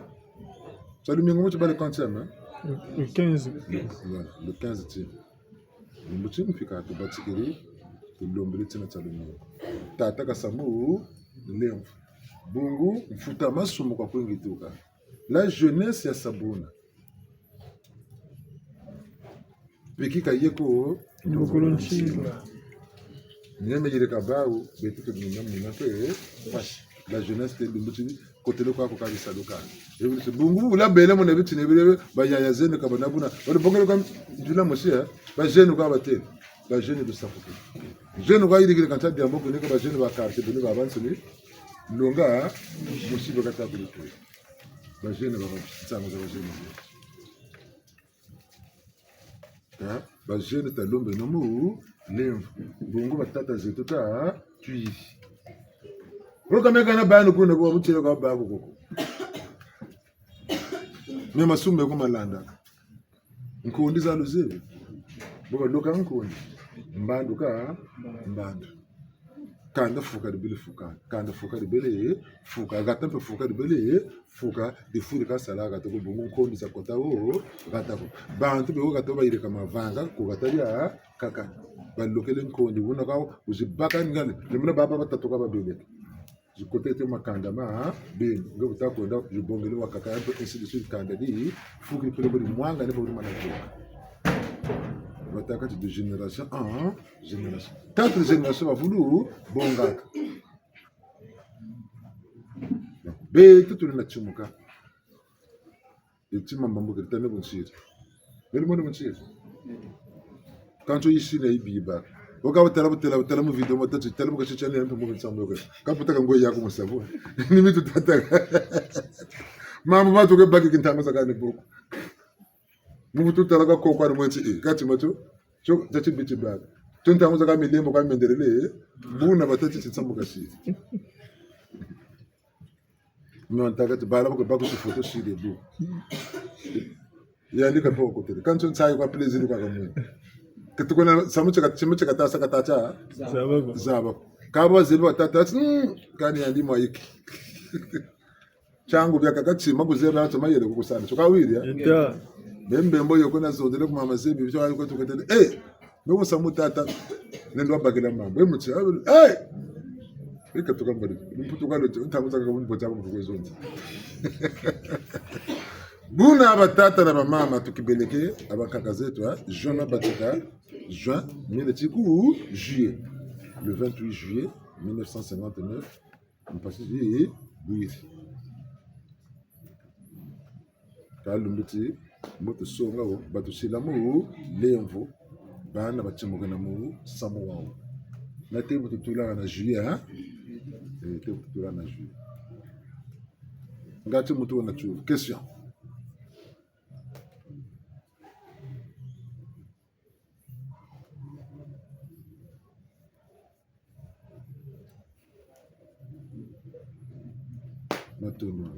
Tia lumingu mu tibale quantième, eh? Le quinze. Voilà, le quinze ti. Lumbu ti mfika tubatikiri, tulombele tina tia lumingu. Tata Kasamu, lemfu. Bungu, mfuta masumu kwa kwingi tuka. La jeunesse ya sa buna. Peki ka yeko, mukulu nsinga. Nieme yirika bawu, beto ke muna muna pe, fashi. La jeunesse te lumbu ti, kotele kwa ko ka bisalu ka. Ebi ti bungu, wula bele muna biti ne bele, ba yaya zeno ka bana buna. Wala bongele kwa mpila mosi, eh? Ba jeunes kwa batele. Ba jeunes bisafuke. Jeune kwa yirikiri kanta diambu kuni ka ba jeunes ba quartier, bini ba bansoni. Longa, mosi bakata kuri kuri. Ba jeunes ba, nsangu za ba jeunes. Eh, ba jeunes talombeno mu lemvo. Bungu batata zeto ta twiri. Roka meka na bana kuna kwa butele kwa babu koko. Me masumu ko malanda. Nkondi za luzebi. Bo baloka nkondi. Mbandu ka mbandu. Kanda fuka dibele fuka. Kanda fuka dibele fuka. Hata mpe fuka dibele fuka. Difwiri ka sala hata ko bungu nkondi za kota wo hata ko. Bantu be wo hata bayirika mavanga ko hata diakaka. Balokele nkondi. Wuna ka wo, wuzi baka ngani. Ni muna baba batatu ka babeleke. Zikotele makanda ma beno, nge buta kwenda, zibongele wakaka, un peu ainsi de suite, kanda di, fukiri pele bodi mwanga, ne bodi mana kwa. Batâka ti de génération en génération. Quatre générations bavulu bongaka. Beto tuli na timuka. Eti mamba mbo keri tane bunsiri. Beri mwana bunsiri. Kanso yisi na yibiba. Waka batala, batala, batala mu vidéo, batati, tala mu kasi tiani ya mpe mu nsambu yoke. Ka butaka ngwe yaku musabu. Ni mitu tata. Mama matu ke baki kintangu zakani boko. Mu butu tala ka koko ari mweti, eh, kati matu. Tio, tati biti baka. Tio ntangu zaka milembo ka mendelele, eh. Buna batati ti nsambu kasi. Nwa ntaka ti bala bako baku ti photo siri bu. Yandi ka mpe wakotele. Kanso nsayi kwa plaisir kwa kamwe. Katuko na samu tieka, timu tieka tasa katatia. Zaba ko. Zaba ko. Kaba zebi batata, hmm, kani yandi mwayiki. Tiangu biakaka tima kuzebi tima yele kukusana. Tio kawiri, eh? Eta. Bembe mbo yoko na zondele ku mama zebi, tio ayo kwa tukatele. Eh, mbo samu tata. Nendo wabakila mambu. Eh, muti, ah, eh! Eka tuka mbali. Mputu kwa lote, ntangu zaka kwa mputu kwa mputu kwa zonzi. Buna batata na bamama tukibeleke, abankaka zeto, hein? Juin mabatika, juin, mille tiku, juillet. Le vingt-huit juillet mille neuf cent cinquante-neuf, mpasi zi bwiri. Ka lumbu ti, mbo tusonga wo, batusila mu lemvo, bana batimukina mu samu wawu. Nate bu tutulaka na juillet, hein? Eh, te bu tutulaka na juillet. Ngati muntu wena tiuvu. Question. Matondo.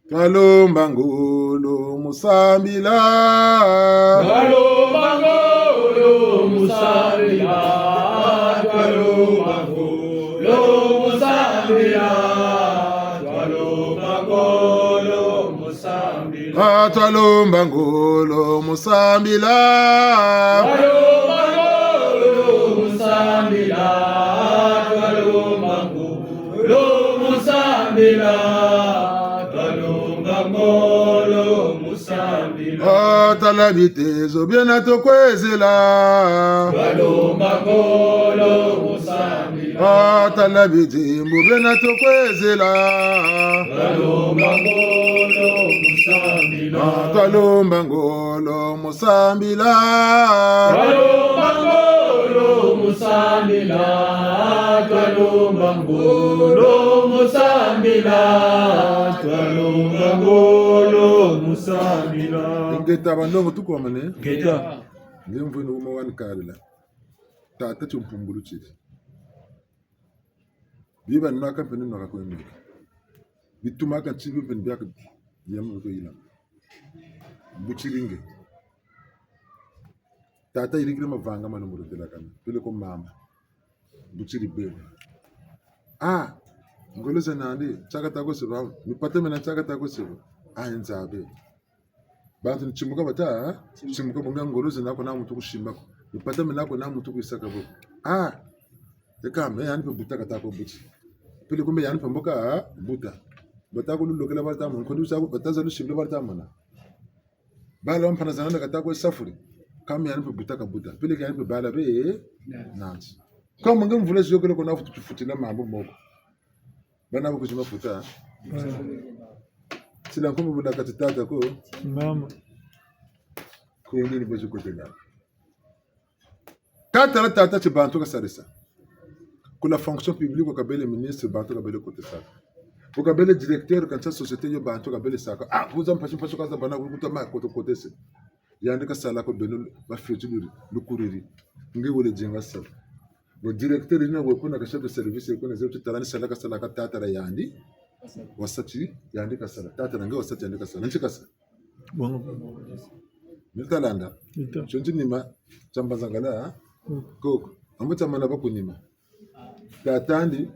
Twalomba ngolo mu sambila. Twalomba ngolo mu sambila. Twalomba ngolo mu sambila. Twalomba ngolo mu sambila. Ah, twalomba ngolo mu sambila. Twalomba ngolo mu sambila. Twalomba ngolo mu sambila. Twalomba ngolo mu sambila. Ah, tala bitezo biena tokwezela. Twalomba ngolo mu sambila. Ah, tala bidimbu biena tokwezela. Twalomba ngolo mu sambila. Ah, twalomba ngolo mu sambila. Twalomba ngolo mu sambila. Twalomba ngolo mu sambila. Twalomba ngolo mu sambila. Ingeta banlongo tukomane. Ingeta. Nge mvwini wuma wani karila. Tata timpumbulu tiri. Bi banwaka mpe ni nwaka kwe nweka. Bitumaka nti bi mpe ni biaka yama ko yila. Butiri nge. Tata yirikiri mavanga mano mu ludelakana. Peleko mama. Butiri bebe. Ah, ngolo za nandi, tiaka tako seba, mipata mena tiaka tako seba. Ah, nzabe. Bantu ni timuka bata, timuka bonga ngolo zena ko na muntu kusimba ko. Mipata mena ko na muntu kwisaka bo. Ah, eka me yandi mpe buta kata ko buti. Peleko mbe yandi mpe mbo ka buta. Bata ko lulokela bata mona, nkondi usa ko bata za lusimbila bata mona. Bala bampana za nandi kata ko safuri. Kâ me yandi mpe buta ka buta. Peleko yandi mpe bala be nandi. Kâ mu nge mvula ziyôkele ko na futu tufutila mambu moko. Bana ba kuzima futa. Sila nkumbu bula kati tata ko. Mama. Kundi ni bozi kotela. Kâ tala tata ti bantu kasalisa. Ku la fonction publique, bu kabele ministre, bantu kabele kotesaka. Bu kabele directeur, kansa société yo, bantu kabele saka. Ah, kuza mpasi mpasi kaza bana kukuta ma koto kotese. Yandi kasala ko beno ba fioti luri, lukuriri. Nge wele dinga sala. Bo directeur yina we kuna ka chef de service kuna zebi ti tala ni sala kasala ka tata la yandi. Wasa ti yandi kasala. Tata la nge wasa ti yandi kasala. Nti kasala. Bongo. Mita landa. Mita. Tio nti nima, tia mbanzangala, ha? Mm. Koko. Ambo tia mana ba ku nima. Tata'andi,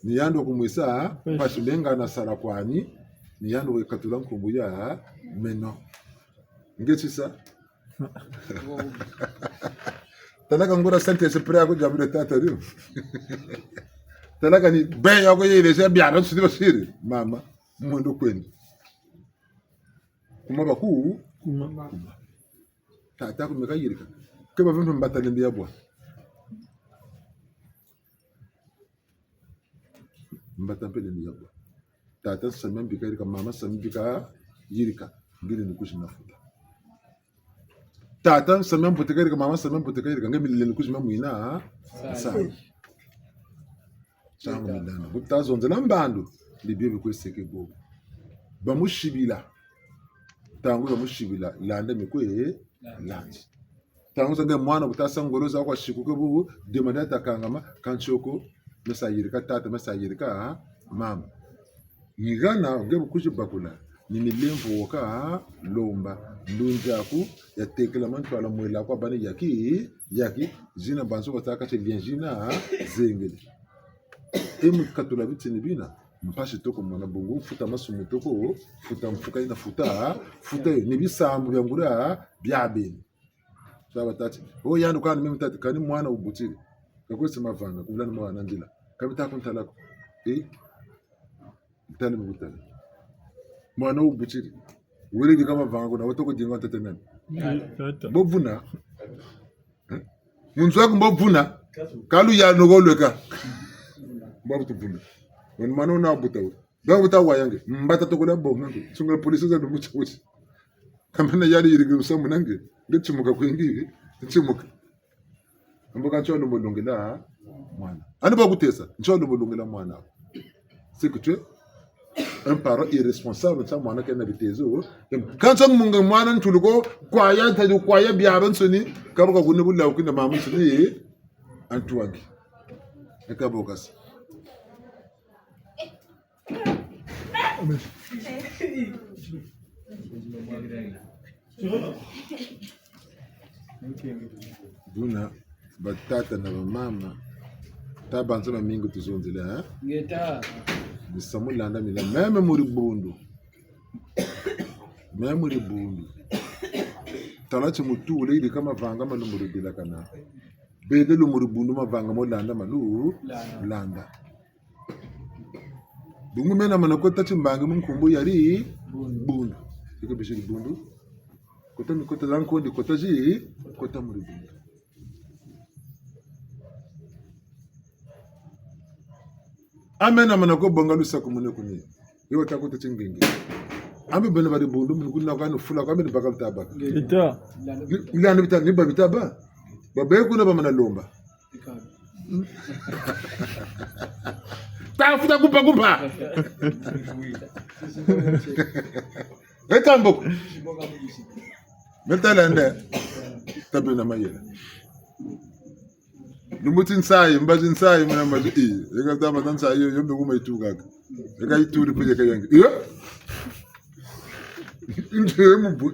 ni yandi wa kumwisa, mpasi menga na sala kwani, ni yandi wa katula nkumbu ya meno. Nge tisa. Talaka nguria Saint-Esprit ya ku diambu dia tata dio. Talaka ni be ya ku yele se biara tusidi basiri. Mama, mwendo kwendi. Kuma baku? Kuma. Kuma. Tata ku meka yirika. Ke bavimpe mbata lendi ya bwa. Mbata mpe lendi ya bwa. Tata nsami mbi kayirika, mama nsami mbi kayirika. Nge lendi kuzima futa. Tata nsami mbote kayirika, mama nsami mbote kayirika. Nge mi lendi kuzima mwina, ha? Nsami. Nsangu milanda. Bu tazonzela mbandu, ni bio bikwe seke bobo. Bamusibila. Ntangu bamusibila, landa mikwe landi. Ntangu za nge mwana bu tasa ngolo za kwa sikuke bu, demanda takangama, kansi ko, mesa yirika tata, mesa yirika, ha? Mama. Ni hana, nge bu kuzi bakula, ni milemvo wo ka lomba, ndunzi aku, ya tekela mantwala mwela kwa bani yaki, yaki, zina banzo batâka ti lien zina, zengele. E mu katula bitini bina, mpasi toko mona bungu, mfuta masumu toko, mfuta mfuka yina futa, futa yo, ni bisambu bia nguria, bia beni. Sa batâ ti, oh, yandi kani mimi tata, kani mwana wubutiri. Ka kwese mavanga, kuvula ni mwana nzila. Ka bita ku ntala ko. Eh? Ntali mu kutala. Mwana wubutiri. Wele dika mavanga kuna, watoko dinga tete nani. Tata. Mbo vuna. Eh? Mu nzo aku mbo vuna. Ka luyalu ko lweka. Mbo butu vuna. Wani mwana wuna buta we. Ba buta wa yange. Mbata toko la bo nange. Sungula police za lumbu tsi. Kambe na yali yiriki lusamu nange. Nge tsimuka kwingi. Tsimuka. Ambo ka ntsi wa lumbu lungila mwana. Ani ba kutesa, ntsi wa lumbu lungila mwana. C'est que tu es un parent irresponsable, ntsa mwana kena bitezo. Ka ntsi wa munga mwana ntuluko, kwaya, ntadi kwaya biabiansoni, ka bo ka kune bula ukina mama nsoni, antu wangi. Eka bo kasi. Buna, batata na bamama, tabanza mamingi tuzonzela, eh? Ngeta. Misamu landa mina, même mu dibundu. Même mu dibundu. Tala ti mutu wule yirika mavanga ma lumbu ludelakana. Bele lumbu dibundu mavanga mo landa malu, landa. Bungu mena mana kota timbangi mu nkumbu ya dibundu. Eke bisi dibundu. Kota mi kota za nkondi, kota zi, kota mu dibundu. Amena mana ko bonga lusakumunu kuni. Yo ta kota tingenge. Ambe beno ba dibundu, munu kuna kwa nufula kwa mbe ni baka bita baka. Ita. Ni, ni bita, ni ba bita ba. Ba be kuna ba mana lomba. Tafuta kumpa kumpa. Eta mboko. Meta landa. Tabe na mayela. Lumbu ti nsayi, mbazi nsayi, muna mbazi, eh. Eka tama ta nsayi, yo, yo mbe kuma yitukaka. Eka yituri pe yeka yangi. Iyo. Nje mubu.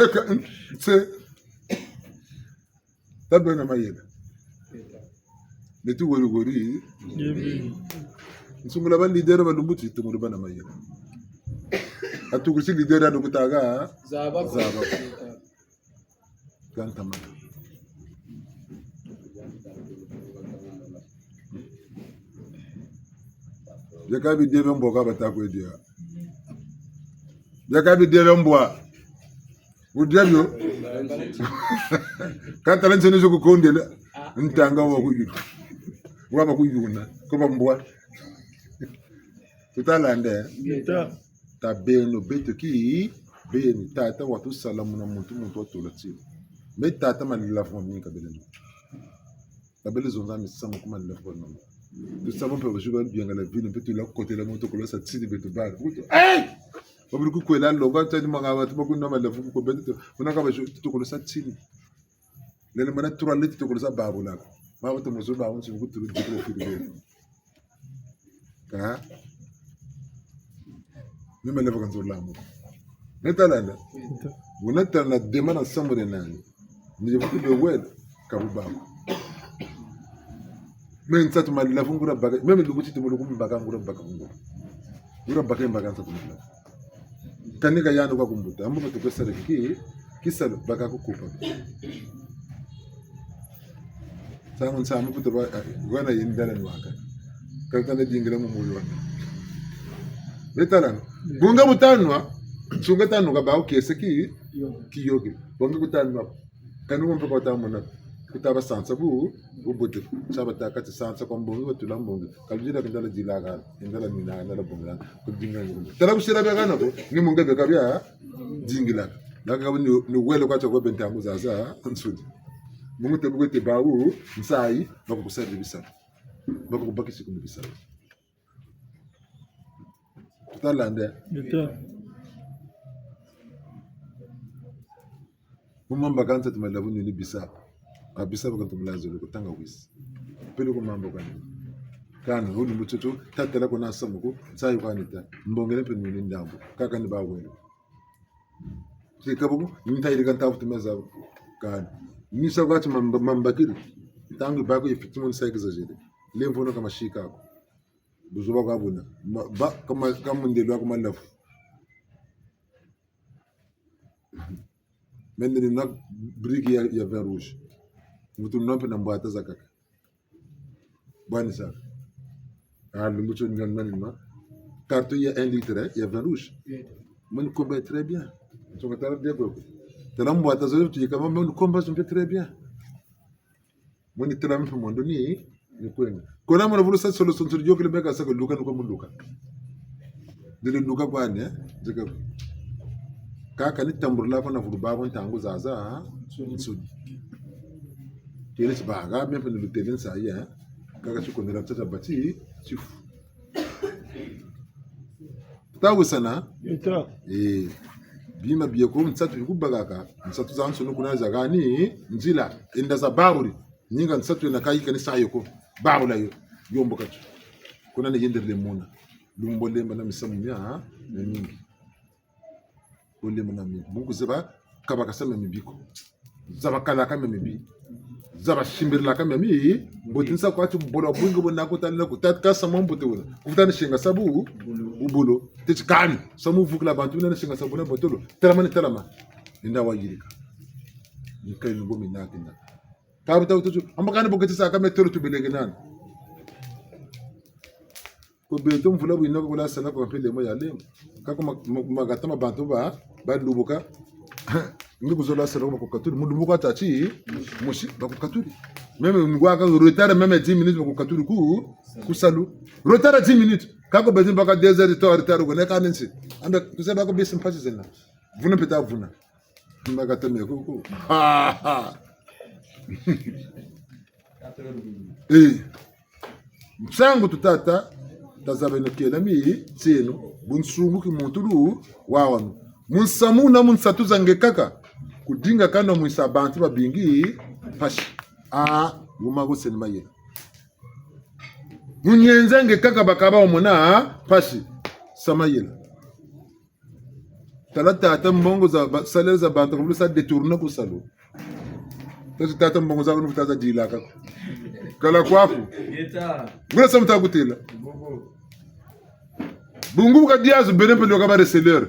Eka, se. Tabe na mayela. Neti wori wori. Yebi. Nsungula ba leader ba lumbu ti tumuri ba na mayela. Atukusi leader anu kutaga. Zaba. Zaba. Ganta mata. Bieka bidebe mbwa ka bata kwe dia. Bieka bidebe mbwa. Wudia bio. Ka tala nsoni zo kukondela. Ntanga wa kuyuna. Wa ba kuyuna. Ko ba mbwa. Tutalanda. Ngeta. Ta beno beto ki beni. Tata watusalamuna muntu, muntu watula tilo. Me tata malavu mamingi kabele no. Kabele zonza misamu ku malavu kwa nongo. Tusamu mpe bajuba biangala vino, mpe tula kotela muntu kolosa tini beto bari. Kutu, hey! Babiri kukwela longa, tani manga bantu bakuna malavu kuko beto. Muna ka baju, tukolosa tini. Lele mana trois litres tukolosa babu lako. Babu to mozo babu nsi kutulu diklo fili. Ka? Ni mele vaka nzolo lamu. Netalanda. Wuna tala na dema na samu de nani. Ni vuku de wele, ka bu bako. Me nsatu malavu ngura baka, me me lubuti tumulu kumbaka ngura baka ngura. Ngura baka mbaka nsatu malavu. Kani ka yandi kwa kumbuta, ambu matuka sala ki, kisalu, baka kukupa. Samu nsamu kutu ba, ah, wana yindala nwaka. Kaka na dingila mu muyo wana. Betalano. Bunga butanwa, sunga tanwa ka ba ukese ki, kiyoke. Bunga kutanwa. Kani wumpe kwa tamona. Kuta ba sansa bu, bu buti. Sa batâka ti sansa kwa mbongi, watula mbongi. Ka ludila kindala dilaka, kindala mina, kindala bonga. Kudinga ndinga. Tala kusila biakana ko, ni munga biaka bia, dingilaka. Naka ni, ni wele kwa tiako benta muzaza, nsudi. Mungu te bukwete bawu, nsayi, bakukusari bisalu. Bakukubakisi kuni bisalu. Tutalanda. Ngeta. Mu mamba ka nsatu malavu nuni bisalu. A bisalu ka ntumula zolo kutanga wisi. Pele ku mamba kani. Kani, hulu mbututu, tatala kuna samu ko, nsayi kwa nita. Mbongele mpe nuni ndambu. Kaka ni ba wele. Ti ka buku, nita yirika ntafu tumeza kani. Nisa kwa ti mamba, mamba kiri. Ntangu baku yifiti mu nsayi kizazele. Lemvono kama shika ko. Buzoba kwa buna. Ma, ba, kama, kama ndelo kwa malavu. Mende ni na brique ya, ya vin rouge. Mutu nompe na mbwata zakaka. Bwani sa. Ah, lumbu tio ni nganima. Carton ya un litre, ya vin rouge. Moni komba très bien. Nsonga tala dia koko. Tala mbwata zo tu yika mama moni komba zo mpe très bien. Moni tala mpe mondo ni, ni kwenda. Kona mona vulu sa solo sonsori yokele meka sa ko luka nuko muluka. Ndele luka kwani, eh? Nzeka. Kaka ni tambula ko na vulu babo ntangu zaza, nsoni. Kele si baga, mpe ni lutele nsayi, eh? Kaka si konela tata bati, tifu. Tawisana? Eta. Eh, bima bieko nsatu bikubakaka, nsatu zansoni kuna za kani, nzila, enda za baburi, ninga nsatu yena kayika ni sa yo ko, babula yo, yombo kati. Kuna ni yenderele muna, lumbu lemba na misamu mia, mia mingi. Bo lemba na mia mingi. Bungu zaba kabaka sa mia mibi ko. Zaba kalaka mia mibi. Zaba simbirilaka mia mi. Mbote nsa kwa ti bolo bwingi bo na kutala na kutata ka sa mwa mbote wuna. Kufuta ni singa sa bu, bubolo. Teti kani. Sa mu vukila bantu na singa sa bu na botolo. Telama ni telama. Ninda wayirika. Ni kayi ni ngomi na kina. Ka buta kututu. Amba kani bo keti sa ka mia tolo tubeleke nani. Ko beto mvula bwina ko kula sala ko mpe lembo ya lembo. Kaka ma-, ma-, makata ma bantu ba, balubuka. Nge kuzola sala ko bakukatuli. Mu lubuka tati, musi, bakukatuli. Même ngwaka retard, même dix minutes bakukatuli ku, ku salu. Retard dix minutes. Kaka beto baka deux heures de temps retard ko, ne kani nsi. Ambe, kuze bako bisi mpasi zena. Vuna mpe ta vuna. Makata me kuku. Ha, ha. Eh. Nsangu tutata, tazabeno kela mitieno, bunsungu kimuntu lu, wawanu. Mu nsamu na mu nsatu za nge kaka, kudinga kano mwisa bantu babingi, mpasi. Ah, wuma ko seni mayela. Mu nyenza nge kaka bakaba wamona, mpasi. Sa mayela. Tala tata mbongo za ba-, salaire za bantu, kabulu sa détourner ku salu. Tasi tata mbongo za kunu taza dilaka. Kala kwaku. Ngeta. Ngula sa muta kutela. Bobo. Bungu bu kadiazu bene mpe lwaka ba receleur.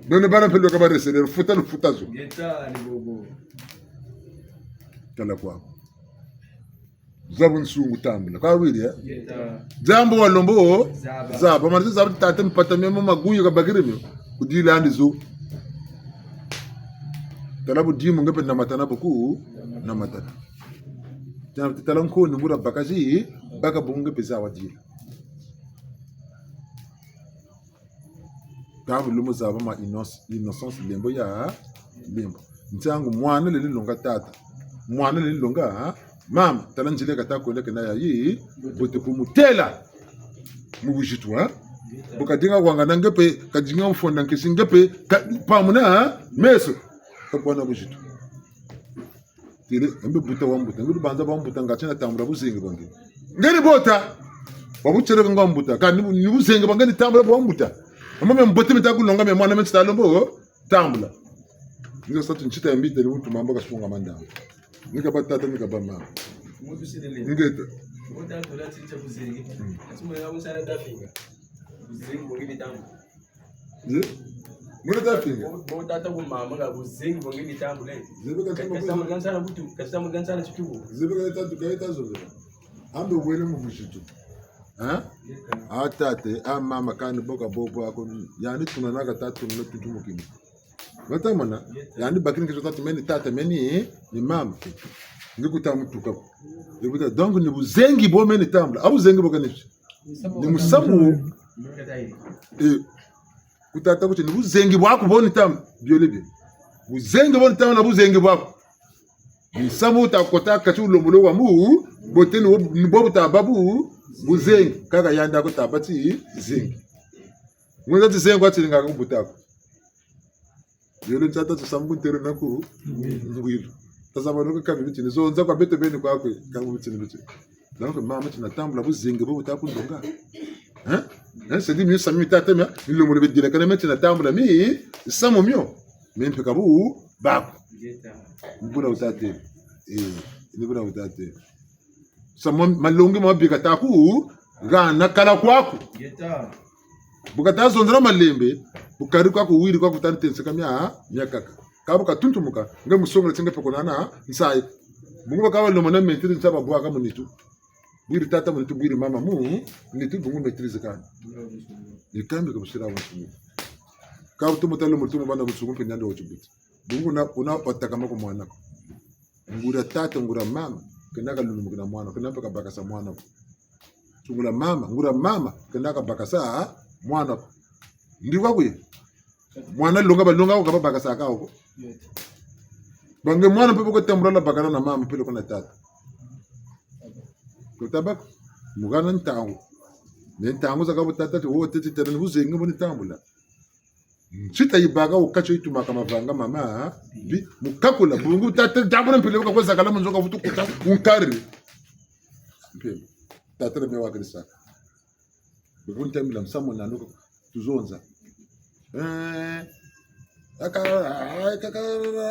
Bene bana mpe lwaka ba receleur. Futa lufuta zo. Ngeta ni bobo. Kala kwaku. Zaba bunsungu tambula. Ka wiri, eh? Ngeta. Diambu walombo, zaba. Zaba. Mara zaba tata mpata mio mu maguyu kabakiri mio. Kudila andi zo. Tala bu dimu nge mpe namatana buku, namatana. Tala, tala nkoni ngura bakazi, baka bu nge mpe za wadila. Ka bu lumu zaba ma innoc-, innocence lembo ya lembo. Ntangu mwana leli longa tata. Mwana leli longa, ha? Mama, tala nzila kata kwenda kena yayi, bote kumutela. Mu buzitu, ha? Bu kadinga wangana nge mpe, kadinga mfonda nkesi nge mpe, ka-, pamuna, ha? Meso. Ka bwana buzitu. Tele, mbe buta wa mbuta. Nge lubanza bwa mbuta nga tina tambula buzengi bwa nge. Nge ni bota. Wa butsele nga mbuta. Ka ni bu-, ni buzengi bwa nge ni tambula bwa mbuta. Amba mia mbote mita kulonga mia mwana mita lombo, tambula. Nge sa tu ntita ya mbite ni mutu mambo kasunga mandanga. Ni ka ba tata, ni ka ba mama. Mutu silele. Ngeta. Mutu atola titi ya buzengi. Mm. Ati mwana wa musala tafinga. Buzengi bwa nge ni tambula. Ye? Mwana tafinga. Bo, bo tata ku mama nga buzengi bwa nge ni tambula. Zebe ka tamba. Kasi tamba kansana kutu, kasi tamba kansana tituku. Zebe ka tatu, ka tatu zebe. Ambe wele mu buzitu. Hein? A tata, a mama kani boka bobo ako. Yandi tuna naka tatu na tutu mukini. Batamana, yandi bakini kiso tata meni, tata meni, ni mama. Nge kuta mutuka ko. Nge kuta, donc ni buzengi bo meni tambula. A buzengi bo kani. Ni musamu. Eh, ku tata kuti ni buzengi bwaku bo ni tambula. Biole bio. Buzengi bo ni tambula na buzengi bwaku. Musamu wuta kota kati wulombolo wa mu, bote ni wo, ni bo buta babu, buzengi. Kaka yandi ako ta bati, zengi. Mwenza ti zengi kwa tilinga ku buta ko. Yolo ntia tata samu ku ntere naku ngwilu. Tazaba no ka kabi bitini. Zonza kwa beto beni kwa kwe, kabi bitini bitini. Donc, mama tina tambula buzengi bo buta kundonga. Hein? Hein? C'est-à-dire, mi samu mi tata mia, mi lombolo bedila kana mi tina tambula mi, samu mio. Mi mpe kabu, baku. Ni buna wuta tê. Eh, ni buna wuta tê. Samu malongi ma bika taku, hana kala kwaku. Ngeta. Bu kata zonzela malembe, bu kari kwaku wiri kwaku tani tenseka mia, mia kaka. Ka bu katuntumuka, nge musongele ti nge pe ko nana, nsayi. Bungu baka balomba na maîtrise nsa babwaka mu nitu. Bwiri tata mu nitu, bwiri mama mu nitu, bungu maîtrise kani. Ni kambi ka busira wa nsuni. Ka butumu talo mu tumu bana busuku mpe nandi wa tibuti. Bungu na, kuna watakama kwa mwana ko. Nguria tata, nguria mama, kena kalulumukina mwana ko, kena mpe kabakasa mwana ko. Nguria mama, nguria mama, kena kabakasa mwana ko. Ndi kwa kwe. Mwana longa, balonga ko, ka babakasaka ko. Ba nge mwana mpe bu katambula, la bakana na mama, peleko na tata. Ko tabaka, mu hana ntangu. Ne ntangu zakaka bu tata ti, wo teti tata ni buzengi bu ni tambula. Nsita yibaka, wuka tio yitumaka mavanga mama, bi, mu kakula, bungu tata, diambu na mpila, bu kakwe zakala mu nzo, kavutu kuta, wunkari. Mpila. Tata na me wakirisaka. Bungu ntambila musamu nanu ko, tuzonza. Eh, aka, ah, kaka,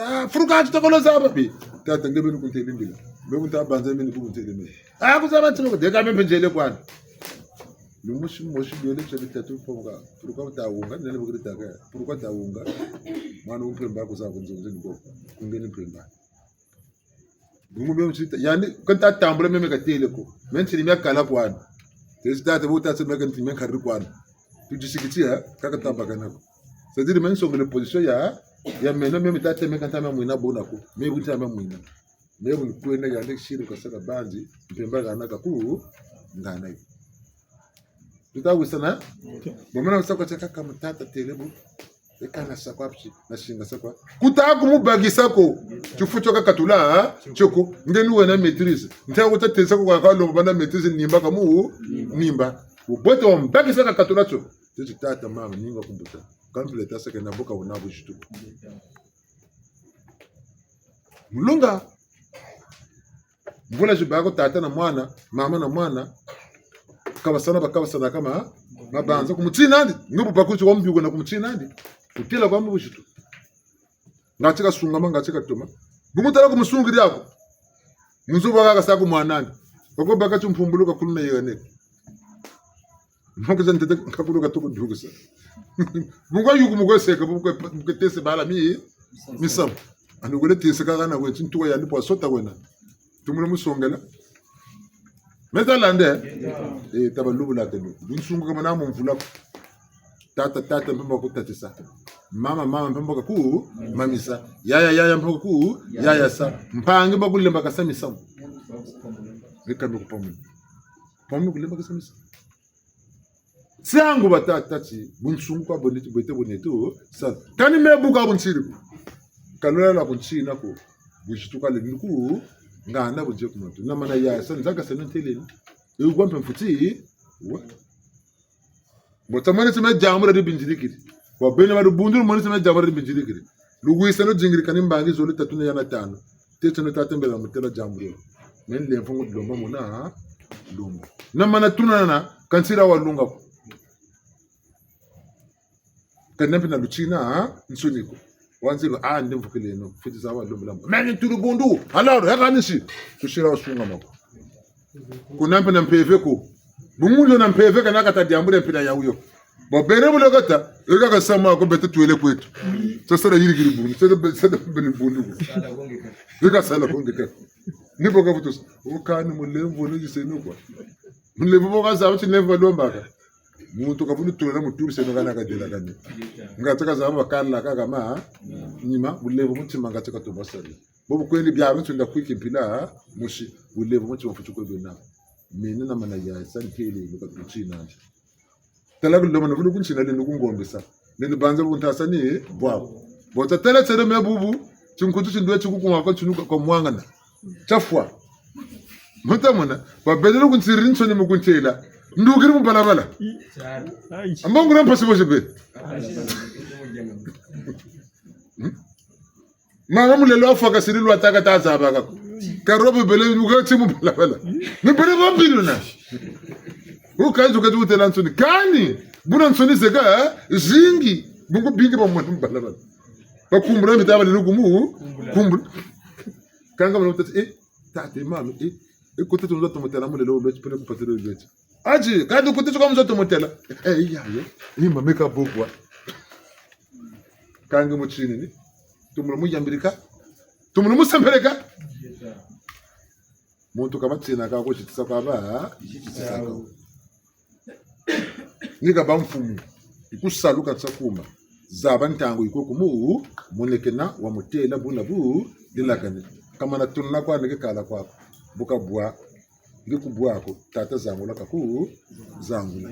ah, fuluka tutokolo zaba bi. Tata, nge beni kuntele mbila. Me kunta banza meni kuntele mbila. Ah, kuzaba ntino ko, deka me mpe nzele kwani. Lumusi, mosi, bele, tsa bitatu, pomuka. Pourquoi ta wunga, nene bukiri taka. Pourquoi ta wunga? Mwana wu mpemba kuzaba kunzo, kunzo ni ko. Kungeni mpemba. Bungu meme nsita, yandi, kanta tambula meme katele ko. Me ntiri mia kala kwani. Tesi tata, bu tata meka ntiri mia kari kwani. Tudisikiti, eh, kaka tabakana ko. C'est-à-dire, me nsongele position ya, ya meno meme tata meka ntama mwina bona ko. Me bu ntama mwina. Me bu ni kwenda yandi siri kasala banzi, mpemba hana kaku, ngana yo. Tuta wisana? Ok. Bo mena sa kwa tiaka ka mu tata tele bu. E kana sa kwa psi, na singa sa kwa. Kuta kumubakisa ko. Tifu tio kakatula, ha? Tio ko. Nge ni wena maîtrise. Nta wuta tesa ko kwa kalomba na maîtrise nimba kamu, nimba. Wubote wambakisa kakatula tio. Teti tata mama, ninga kumbuta. Kampile tasa kena boka wuna buzitu. Mulunga. Mvula zibâ ko tata na mwana, mama na mwana, kabasana ba kabasana kama mabanza ku mutinandi, nge bu bakuti wa mbi ko na ku mutinandi. Kutêla kwa mbi buzitu. Ngati kasungama, ngati katoma. Bungu tala ku musungiri ako. Mu nzo baka kasa ku mwanandi. Bako baka ti mpumbulu kakulu na yene. Moko za ntete kakulu katoko dukisa. Bungu yuku mu kwe seka, bu kwe, bu kwe tese bala mi, misamu. Andi wele tese kaka na wena, ntuka yandi pwa sota wena. Tumule musongela. Meta lande? Eh, taba lubula tenu. Bunsungu kama na mu mvula ko. Tata, tata, mpemba kutatisa. Mama, mama, mpemba kaku mamisa. Yaya, yaya, mpemba kaku yayasa. Mpangi ba kulembakasa misamu. Rika mi kupamuni. Pamuni kulembakasa misamu. Tiangu batâ ti, bunsungu kwa bwena ti bwete bwena tu, sa, kani me bu ka bunsiri ko. Ka lwela la kuntina ko, buzitu ka lendi ku, ngana bunze ku muntu. Na mana ya, sa nzaka sa nantele ni. E wu kwa mpe mfuti, wa. Bo ta mwana ti me diambu dia dibindirikiri. Wa bena ba dibundu mwana ti me diambu dia dibindirikiri. Lugwisa no dingiri kani mbangi zole tatu na yana tanu. Tete no tata mbela mutela diambu dio. Me nlemvo ngu lomba muna, ha? Lomba. Na mana tunana, kansira wa lunga ko. Kani mpe na lutina, ha? Nsuni ko. Wanzilo, ah, ndi mvukileno. Fweti za wa lomba lamba. Me ni tulu bundu. Alors, ya kanisi. Tusira wa sungama ko. Kuna mpe na mpeve ko. Bungu nzo na mpeve kana kata diambu dia mpila ya wuyo. Bo bere bu lo kata, eka kasama ko beto twele kweto. Sasa la yirikiri bundu, sasa be-, sasa bele bundu ko. Eka sala ko nge ka. Ni bo ka butusa. Wo kani mulemvo ni giseno kwa. Mulemvo bo kazaba ti lemvo lombaka. Muntu ka bulu twela muturi seno kana kadela kani. Nga taka zaba bakala kaka ma, nima, mulemvo mutima nga taka tobasari. Bo bu kweni bia bintu nda kwiki mpila, musi, mulemvo mutima futu kwe bena. Mene na mana ya, sa ntele, nuka kutina nje. Tala ku lomba na vulu kuntina lendi ku ngombesa. Lendi banza bu ntasa ni bwabu. Bo ta tala tsere me bubu, tinkutu tindwe ti ku kuma kwa tinuka kwa mwangana. Tiafwa. Mu ta mona, babelele kuntiri nsoni mu kuntela. Ndukiri mu balabala. Ambongula mpasi bo zebe. Hmm? Mama mulelo afwa kasiri lwa tâka ta zabaka ko. Ka robe bele nuka ti mu balabala. Ni bele ba biluna. Wu kanzu kati wutela nsoni. Kani, buna nsoni zeka, eh? Zingi. Bungu bingi ba mwana mu balabala. Bakumbula mitaba lelo kumu, kumbula. Kanga mwana mutati, eh, tata, mama, eh, eh, kutatu nzo tomotela mulelo lweti, pele kupatelo lweti. Ati, kati kutatu kwa nzo tomotela. Eh, iya, iya. Ima meka bokwa. Kangi mu tini ni. Tumulu mu yambirika. Tumulu mu sempeleka. Muntu ka batina ka ko, zitisa kwa ba, zitisa kwa. Ni ka ba mfumu, yi ku salu ka tsa kuma. Zaba ntangu yi ko kumu, monekena wa mutêla buna bu, dilakane. Kamana tununa kwa neke kala kwa ko. Bu kabwa, nge kubwa ko, tata zangula ka ku, zangula.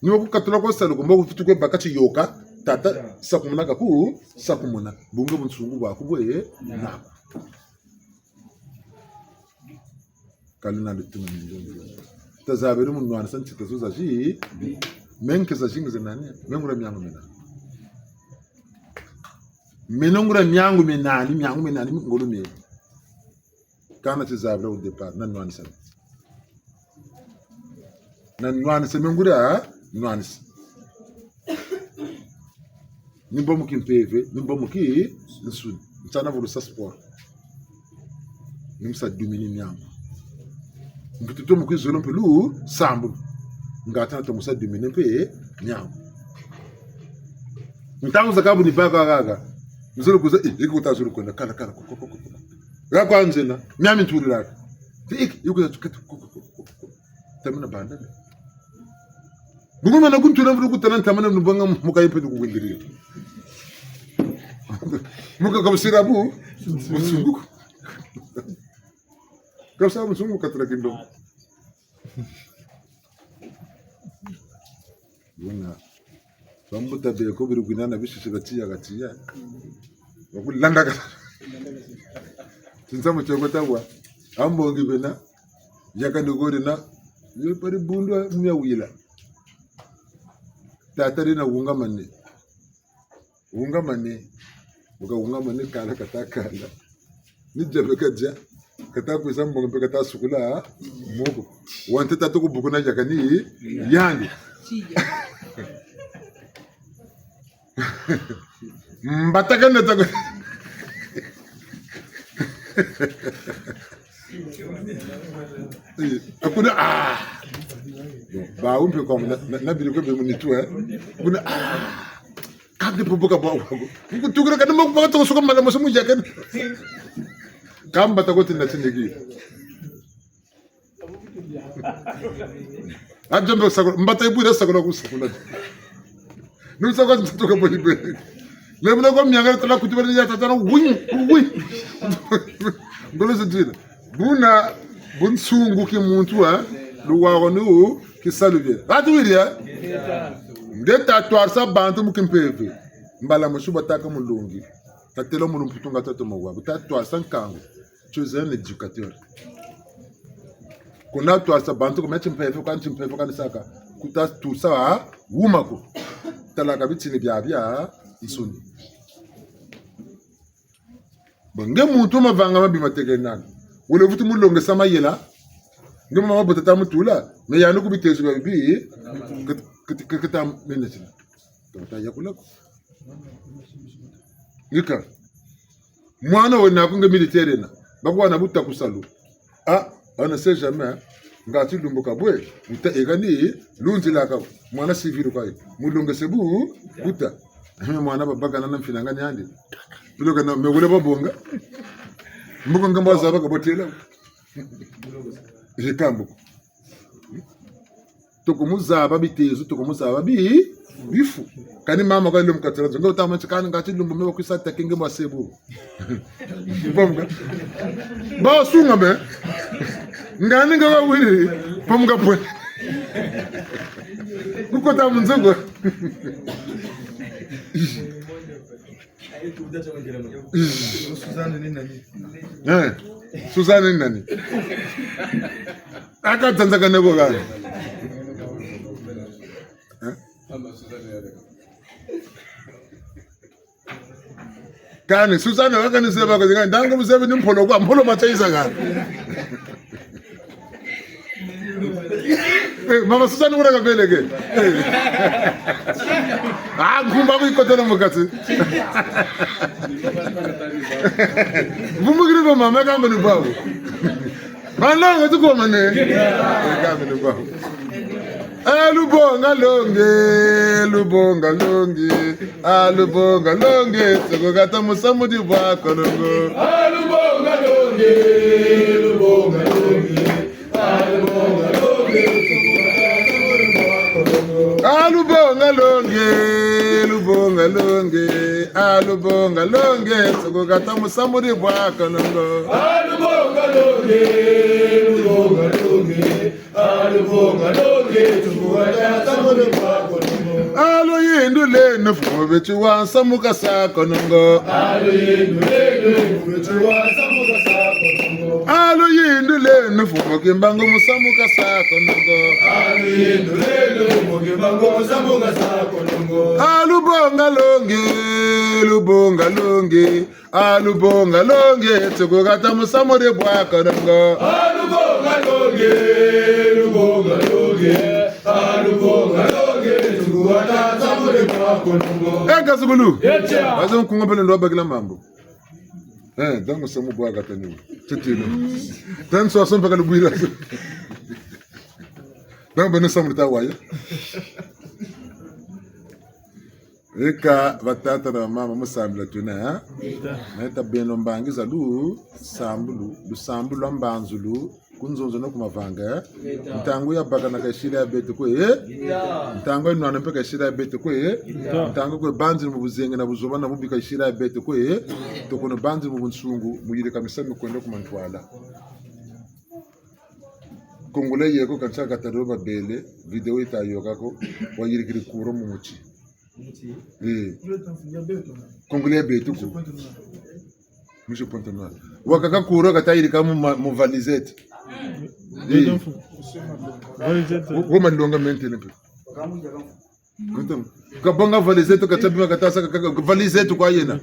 Ni wa ku katula kwa salu ko, mbo ku fitu kwe baka tiyoka, tata sakumuna ka ku, sakumuna. Bungu bunsungu bwaku bwe, nako. Kali na lutuma mingi. Tazabele mu nwanisa ntita zo zazi. Me nke zazingi za nani? Me nguria miangu mina ni. Me nguria miangu mina ni, miangu mina ni, ngolo mie. Kana tizabele au départ, na nwanisa. Na nwanisa, me nguria, nwanisa. Ni mbo mu kimpeve, ni mbo mu kinsuni. Nsana vulu sa sport. Ni mu sa dominer miangu. Mbutu to mu kizolo mpe lusambulu. Ngatu na to mu sa dominer mpe miangu. Ntangu zakaka bu ni baka kaka. Nzolo kwiza, eh, yiki wuta zolo kwenda, kala, kala, ko, ko, ko, ko, ko. Ga kwa nzena, miami ntulilaka. Ti yiki, yiki wuta, ko, ko, ko. Tamina banda. Bungu mana kuntula mvulu kutala ntamana nubanga muka yempe nukuwindiri. Muka kabusira bu, busungu. Kabusira busungu katula kindo. Buna. Bambuta beko biri kwinana bisisi katiya katiya. Bakulanda ka. Tinsamu tioko tawa. Ambongi bena. Yaka ndogori na. Yo bari bundwa mia wila. Tata dina wungamane. Wungamane. Bu kawungamane kala kata kala. Ni dia mpe kadia. Kata kwiza mbongo mpe kata sukula moko. Wantete toko bukuna diaka ni yandi. Mbata kena tako. Eh, akuna, ah. Bon, bawu mpe kwa na, na, na biri kwe be mu nitu, eh. Kuna, ah. Kande popo ka bwa wako. Nkutukira kani moko baka toko soka mala moso mu yakani. Kamba tako tina tiniki. Adjambe sakula, mbata ibwira sakula ku sakula. Nusakula ntuka bwe bwe. Lemuna kwa mianga tala kuti bari ya tata na win, win. Ngolo zidira. Buna bunsungu ki muntu, eh, luwako ni wu kisalu bie. Atu wiri, eh? Nge ta twarisa bantu mu kimpeve. Mbala mosi batâka mulongi. Tatêla mu lumputu nga tatomo wa. Bu ta twarisa nkangu. Tu es un éducateur. Kuna twarisa bantu ko me timpeve, kwa timpeve, kwa nisaka. Kuta tusa wuma ko. Talaka bitini biabiansoni. Bon, nge muntu mavanga mabi mateke nani. Wele vutu mulongesa mayela. Nge mama bota ta mutula. Me yandi ku bitezo bia bibi. Kata, kata, kata, mene tina. Tata yakula ko. Ngika. Mwana wena ku nge militaire na. Bakwana buta ku salu. Ah, on ne sait jamais, hein. Ngati lumbu kabwe, wuta eka ni, lunzila ka, mwana civil kwa yi. Mulongese bu, buta. Eh, mwana babakana na mfinanga ni yandi. Pilo kana, me wele babonga. Mbuko ngamba zaba kabotela. Jikambu. Toko muzaba bitezo, toko muzaba bi, bifu. Kani mama kwa ilo mukatela zo. Nge wuta manti kani ngati lumbu me wakwisa ta kenge mwa sebu. Pamuka. Ba sunga me. Ngani nga wawiri. Pamuka pwe. Kukota mu nzo ko. Eh, Suzanne ni nani? Aka tsanza kane ko kani. Eh? Kani, Suzanne, wakani zeba ko, kani, ntangu muzebi ni mpolo kwa, mpolo mataiza kani. Eh, mama Suzanne, kuna kabeleke. Eh. Ah, nkumba kuyikotela mu kati. Vumbukiri ba mama, kamba ni babu. Malongi tukomane. Kamba ni babu. Eh, lubonga longi, lubonga longi. Ah, lubonga longi, soko kata musamu di bwa kolongo. Ah, lubonga longi, lubonga longi. Nge, a lubonga longe, tuku kata musamu di bwa konongo. A lubonga longe, lubonga longe, a lubonga longe, tuku kata musamu di bwa konongo. A luyinduleno mfumu beto wa nsamu kasa konongo. A luyinduleno mfumu beto wa nsamu kasa konongo. A luyinduleno mfumu Kimbangu musamu kasa konongo. A luyinduleno mfumu Kimbangu musamu kasa konongo. A lubonga longe, lubonga longe, a lubonga longe, tuku kata musamu di bwa konongo. A lubonga longe, lubonga longe, a lubonga longe, tuku kata musamu di bwa konongo. E, Kasubulu. Yetcha. Waza nkunga mpele ndo bakila mambu. Eh, donc musamu bwa kata ni. Titino. Tan so aso mpaka lubwila. Donc beno samu ta waya. Eka, batata na bamama, mu sambila twena, eh? Neta beno mbangi za lusambulu, lusambulu lwa mbanzulu, ku nzonzolo na ku mavanga, eh? Ntangu ya baka na kayisila ya beto kwe, eh? Ntangu ya nwana mpe kayisila ya beto kwe, eh? Ntangu kwe banzi mu buzengi na buzoba na bubi kayisila ya beto kwe, eh? Tokono banzi mu bunsungu, mu yirika misamu mi kwenda ku mantwala. Congolais yeko kansi kata lo babele, vidéo yita yôka ko, wayirikiri courant mu muti. Eh. Congolais ya beto ko. Monsieur Pointe-Noire. Wakaka courant kata yirika mu ma-, mu valisette. Eh. Valisette. Wo, wo malonga mentele mpe. Kutum. Kabonga valisette, kata bima kata sa, ka, ka, valisette kwa yena.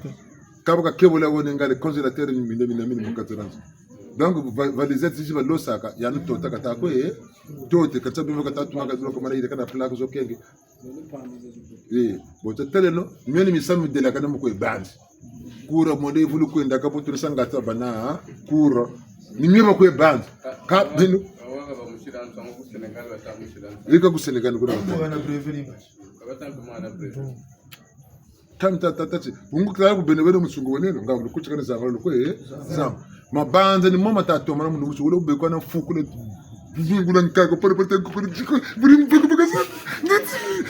Kaba kakebula wone ngale congélateur ni mina, mina, mina, mu kati na nzo. Donc, va-, valisette zi balosaka, yandi tota kata kwe, eh, tote, kata bima kata tuma kata kamana yirika na plaque zo kenge. Eh, bo ta tele no, mio ni misamu midelakane mu kwe banzi. Courant monde vulu kwenda ka butu sanga ta bana, courant. Ni mio ba kwe banzi. Ka beno. Yika ku Sénégal kuna. Kami ta, ta, ta, ti. Bungu kala ku beno beno musungu weneno, nga lukuti kana zanga lukwe, eh, zanga. Mabanza ni mo mata toma na munu musungu, wala ubekwa na fukula, bingula nkaka, pole, pole, te, kukuli, jiko, buri mpaka, mpaka sa.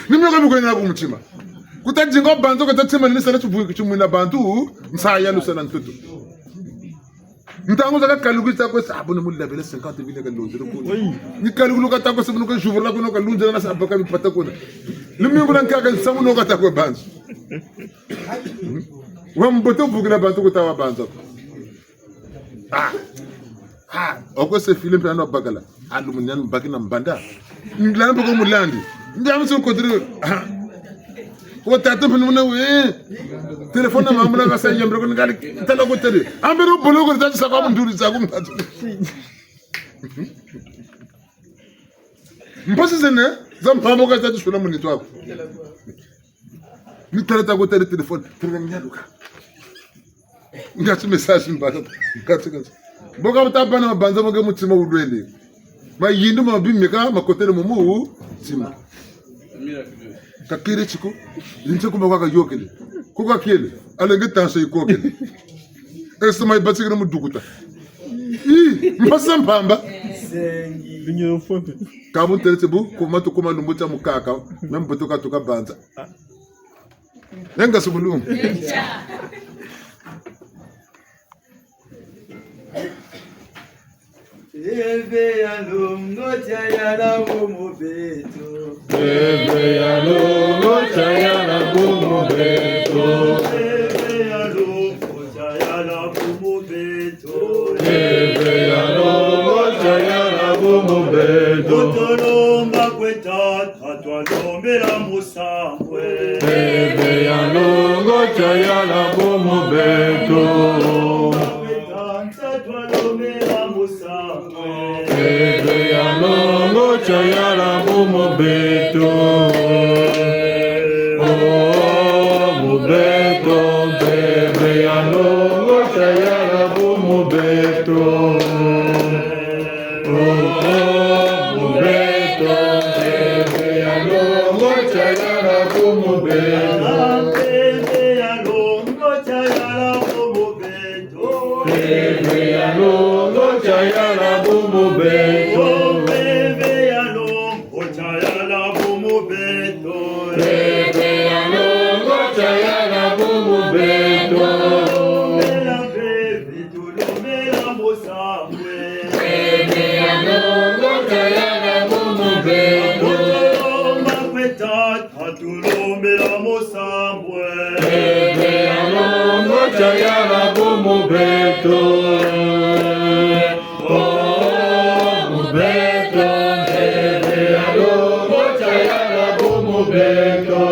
Ni mio ka bikwe na ku mutima. Kuta dinga bantu, kuta tima, ni sala tubu, tumwina bantu, nsa ya lusala ntoto. Ntangu za kakaluku za kwe sa, ah, buna mu labela cinquante mille ka lonzele ko. Oui. Ni kaluku kata kwe sa, buna kwe jour la kuna ka lonzele na sa baka mipata kuna. Lumingu la nkaka nsamu no kata kwe banza. Wa mbote vukila bantu kuta wa banza. Ah. Ah, oko se file mpe ano bakala. Alu munyani mbaki na mbanda. Ndilani boko mulandi. Ndi amusi nkotere. Ah. Wo tata mpe muna we. Téléphone na mamuna kasa yembre ko ngali tala ko tele. Ambero boloko tata sa kwa munduri sa ko mtatu. Mpasi zena, za mpamba ka tata sula munitwa ko. Ni tala ta ko tele téléphone. Tele nyaluka. Ngati message mbaka, ngati, ngati. Mbo ka buta bana mabanza mo ke mutima wulwele. Mayindu mabi meka makotele mu mutima. Kakele tiko, linze kuma kwa kayôkele. Ko kakele, alenge tension yikokele. Estomac yibatikile mu dukuta. Ih, mpasi za mpamba. Ka bu ntele ti bu, kuma tu kuma lumbu tia mukaka, même bu tuka tuka banza. Nenga subulu. Eve ya longo tia yala bumu beto. Eve ya longo tia yala bumu beto. Eve ya longo tia yala bumu beto. Eve ya longo tia yala bumu beto. Kutulomba kwe tata, twalombela musamu. Eve ya longo tia yala bumu beto. Eve ya longo tia yala bumu beto. Oh, mu beto, eve ya longo tia yala bumu beto. Oh, mu beto, eve ya longo tia yala bumu beto. Eve ya longo tia yala bumu beto. Eve ya longo tia yala bumu beto. Eve ya longo tia yala Mosambwe. Bebe ya longo tayala bumu beto. Lomba kwe tata tulombela mosambwe. Bebe ya longo tayala bumu beto. Oh, mu beto. Bebe ya longo tayala bumu beto.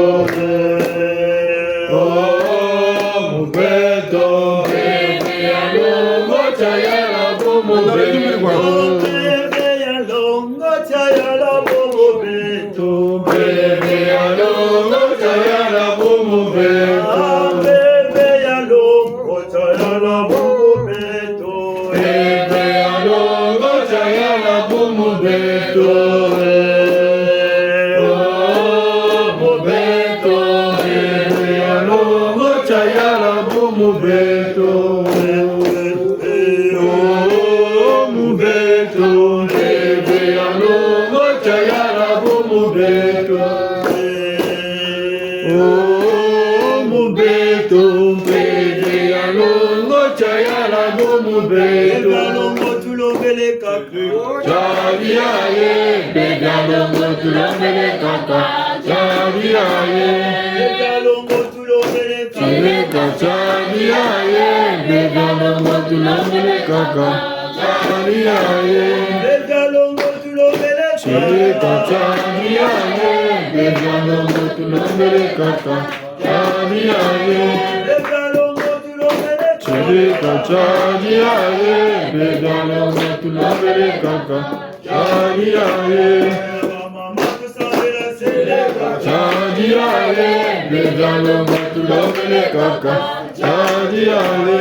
Oh, mu beto. Bebe ya longo tayala bumu beto. Bebe ya longo tayala bumu beto. Bebe ya longo tayala bumu beto. Ah, bebe ya longo tayala bumu beto. Bebe ya longo tayala bumu beto. Oh, mu beto. Bebe ya longo tayala bumu beto. Oh, mu beto. Bebe ya longo tayala bumu beto. Oh, mu beto. Bebe ya longo tayala bumu beto. Bebe ya longo tulombele kaka. Tadi aye. Bebe ya longo tulombele kaka. Tadi aye. Bebe ya longo tulombele kaka. Tadi aye. Bebe ya longo tulombele kaka. Tadi aye. Bebe ya longo tulombele kaka. Tadi aye. Bebe ya longo tulombele kaka. Tadi aye. Bebe ya longo tulombele kaka. Tadi aye. Bebe ya longo tulombele kaka. Tadi aye. Tadi aye, bebe ya longo tulombele kaka. Tadi aye.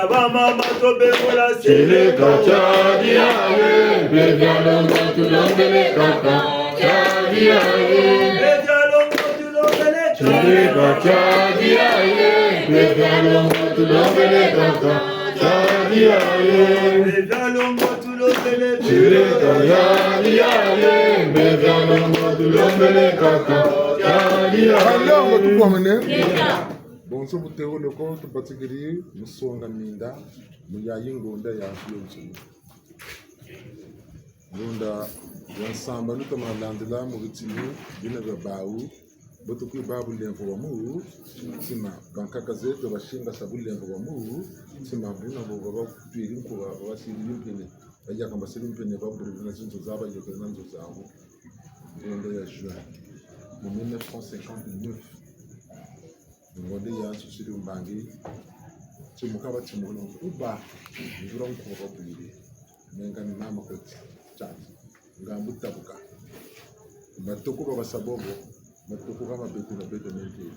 Bamama tobembola seleka. Seleka, tadi aye, bebe ya longo tulombele kaka. Tadi aye. Bebe ya longo tulombele kaka. Seleka, tadi aye, bebe ya longo tulombele kaka. Tadi aye. Bebe ya longo tulombele. Seleka, tadi aye, bebe ya longo tulombele kaka. Tadi aye. Alongo tukwamene. Bonso bu tewele ko tubatikiri mu songa minda, mu yayi ngonda ya yonso. Ngonda ya nsambanu toma landila mu bitini bina bia bawu, bo tukwiba bulemvo bwa mu ntima, bankaka zeto basingasa bulemvo bwa mu ntima, buna bo baba twiri nkuba, baba siri mpene, bayaka mbasiri mpene, baburi na zinzo zaba, bayaka na nzo zawu. Ngonda ya juin, mu mille neuf cent cinquante-neuf. Ngonda ya nsusiri mbangi, timuka ba timuka na nkuba, nzula nkuba bwiri. Menga ni mama koti, tati. Ngambu tabuka. Matoko ba basa bobo, matoko ka ma beto na beto mentele.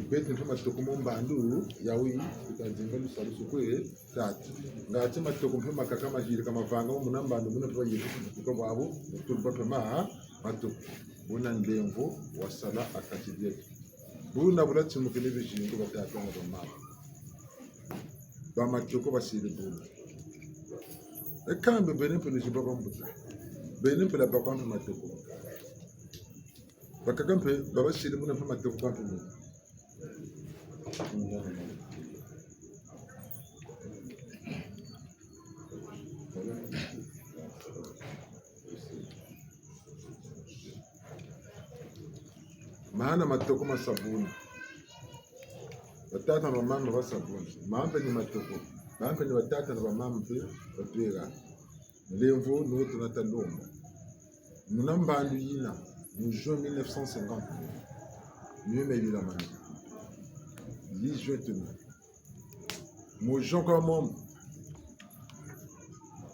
Beto mpe matoko mo mbandu, yawu yi, tuka nzinga lusalusu kwe, tati. Ngati matoko mpe makaka maziri ka mavanga, mo muna mbandu, muna mpe bayiri, tuka bwabu, tuluba mpe ma, matoko. Buna nlemvo wasala ha kati dieto. Buna bula timukini bizingu batata na bamama. Ba matoko basiri buna. E kambe bene mpe ni ziba bambuta. Bene mpe la bakwa mpe matoko. Bakaka mpe, babasiri buna mpe matoko kwa mpe muna. Mana matoko masa buna. Batata na bamama basa buna. Mampe ni matoko. Mampe ni batata na bamama mpe batweka. Nlemvo ni wo tuna ta lomba. Muna mbandu yina, mu juin mille neuf cent cinquante, mio mia yula mani. Yi juin tuna. Mu juin kwa momo,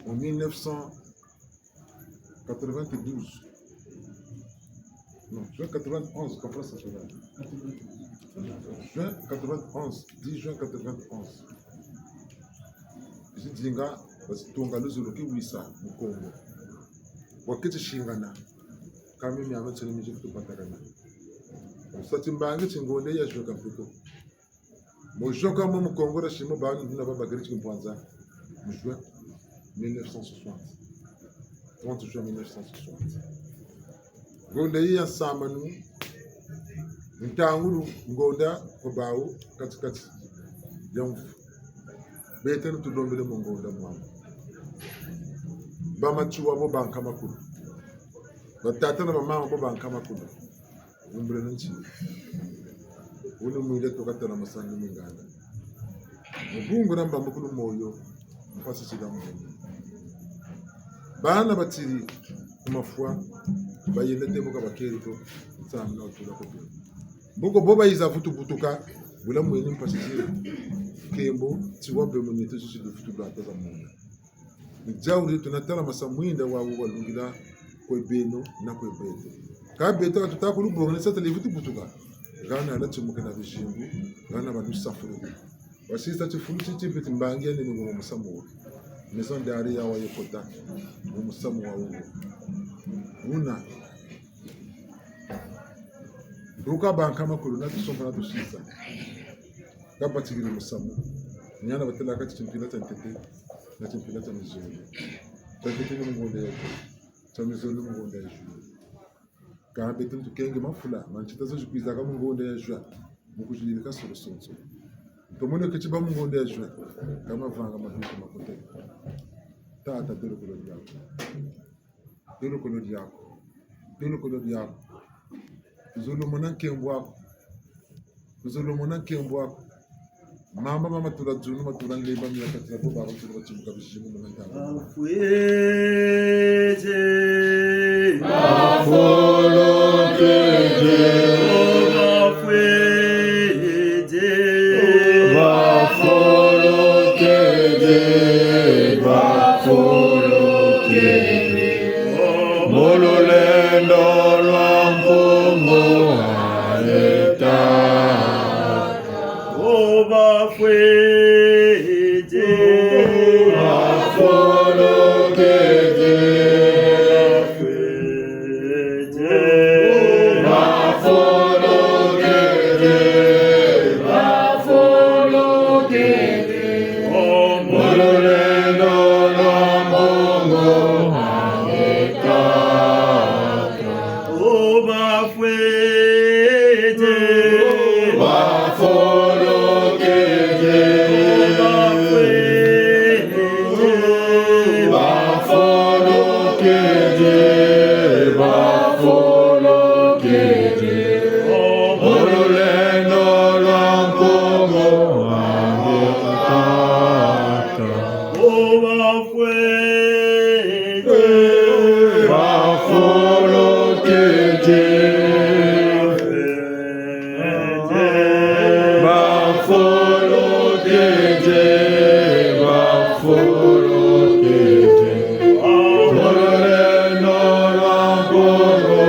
en mille neuf cent quatre-vingt-douze. Non, juin quatre-vingt-onze, conférence nationale. Juin quatre-vingt-onze, dix juin quatre-vingt-onze. Zi dinga, basi tunga luzolo ki wisa mu Kongo. Bwa keti singana. Kami miamiansoni mizi kutu batakana. Sa timbangi ti ngonda ya juin ka mpe ko. Mu juin kwa momo mu Kongo dia Simon, bani buna babakiri ti kimpwanza. Mu juin mille neuf cent soixante. Trente juin mille neuf cent soixante. Ngonda yi ya nsambanu, ntangulu ngonda kwa bawu kati-kati ya mvu. Beto ni tulombele mu ngonda mwamu. Ba Matsoua bo ba nkama kulu. Batata na bamama bo ba nkama kulu. Wumbuleno ntsi. Wunu mwinda tuka tala masani mu nganda. Mu bungu na mbambukulu moyo, mpasi zila mu bungu. Bana batiri ku mafwa, bayenda te bu ka bakeri ko, Nzambi na watula ko beno. Mboko bo bayiza vutu butuka, bula mweni mpasi ziri. Nkembo, ti wa be mu nitu zisi di vutu lwata za mona. Ni diawu di tuna tala masa mwinda wawu walungila kwe beno na kwe beto. Ka beto ka tuta kulubonga ni sata li vutu butuka. Hana la timuke na bizimbu, hana ba lusafulu. Wasisa tifulu ti timpe ti mbangi ya nene mu musamu wo. Maison d'arrêt ya wa ye kota, mu musamu wa wo. Wuna. Ruka ba nkama kulu na tusomba na tusisa. Ka batikiri musamu. Ni hana batêla ka ti timpila tia ntete, na timpila tia mizole. Tia ntete ni mu ngonda ya zulu. Tia mizole ni mu ngonda ya zulu. Ka beto tukenge mafula, ma ntsita zo zikwizaka mu ngonda ya juin, mu kuzililika solo sonso. Tomene ke tiba mu ngonda ya juin, ka mavanga ma bitu makote. Tata, dolokolo diaku. Dolokolo diaku. Dolokolo diaku. Tuzolo mona nkembo aku. Tuzolo mona nkembo aku. Mamba ma matula dzunu, matula nlemba, mia katila bo baba ntulu batimuka bizimu mu ntangu. Bafwete. Bafolokete. Bafwete. Bafolokete. Bafolokete. Mu lulendo lwa Mpungu wa leta. O bafwete. Bafolokete. Bafwete. Bafolokete. Bafolokete. O mu lulendo lwa Mpungu wa leta. O bafwete. Bafolokete. Bafwete. Bafolokete. Bafolokete. Mu lulendo lwa Mpungu wa leta. O bafwete. Bafolokete. Bafolokete. Bafolokete. Mu lulendo lwa Mpungu wa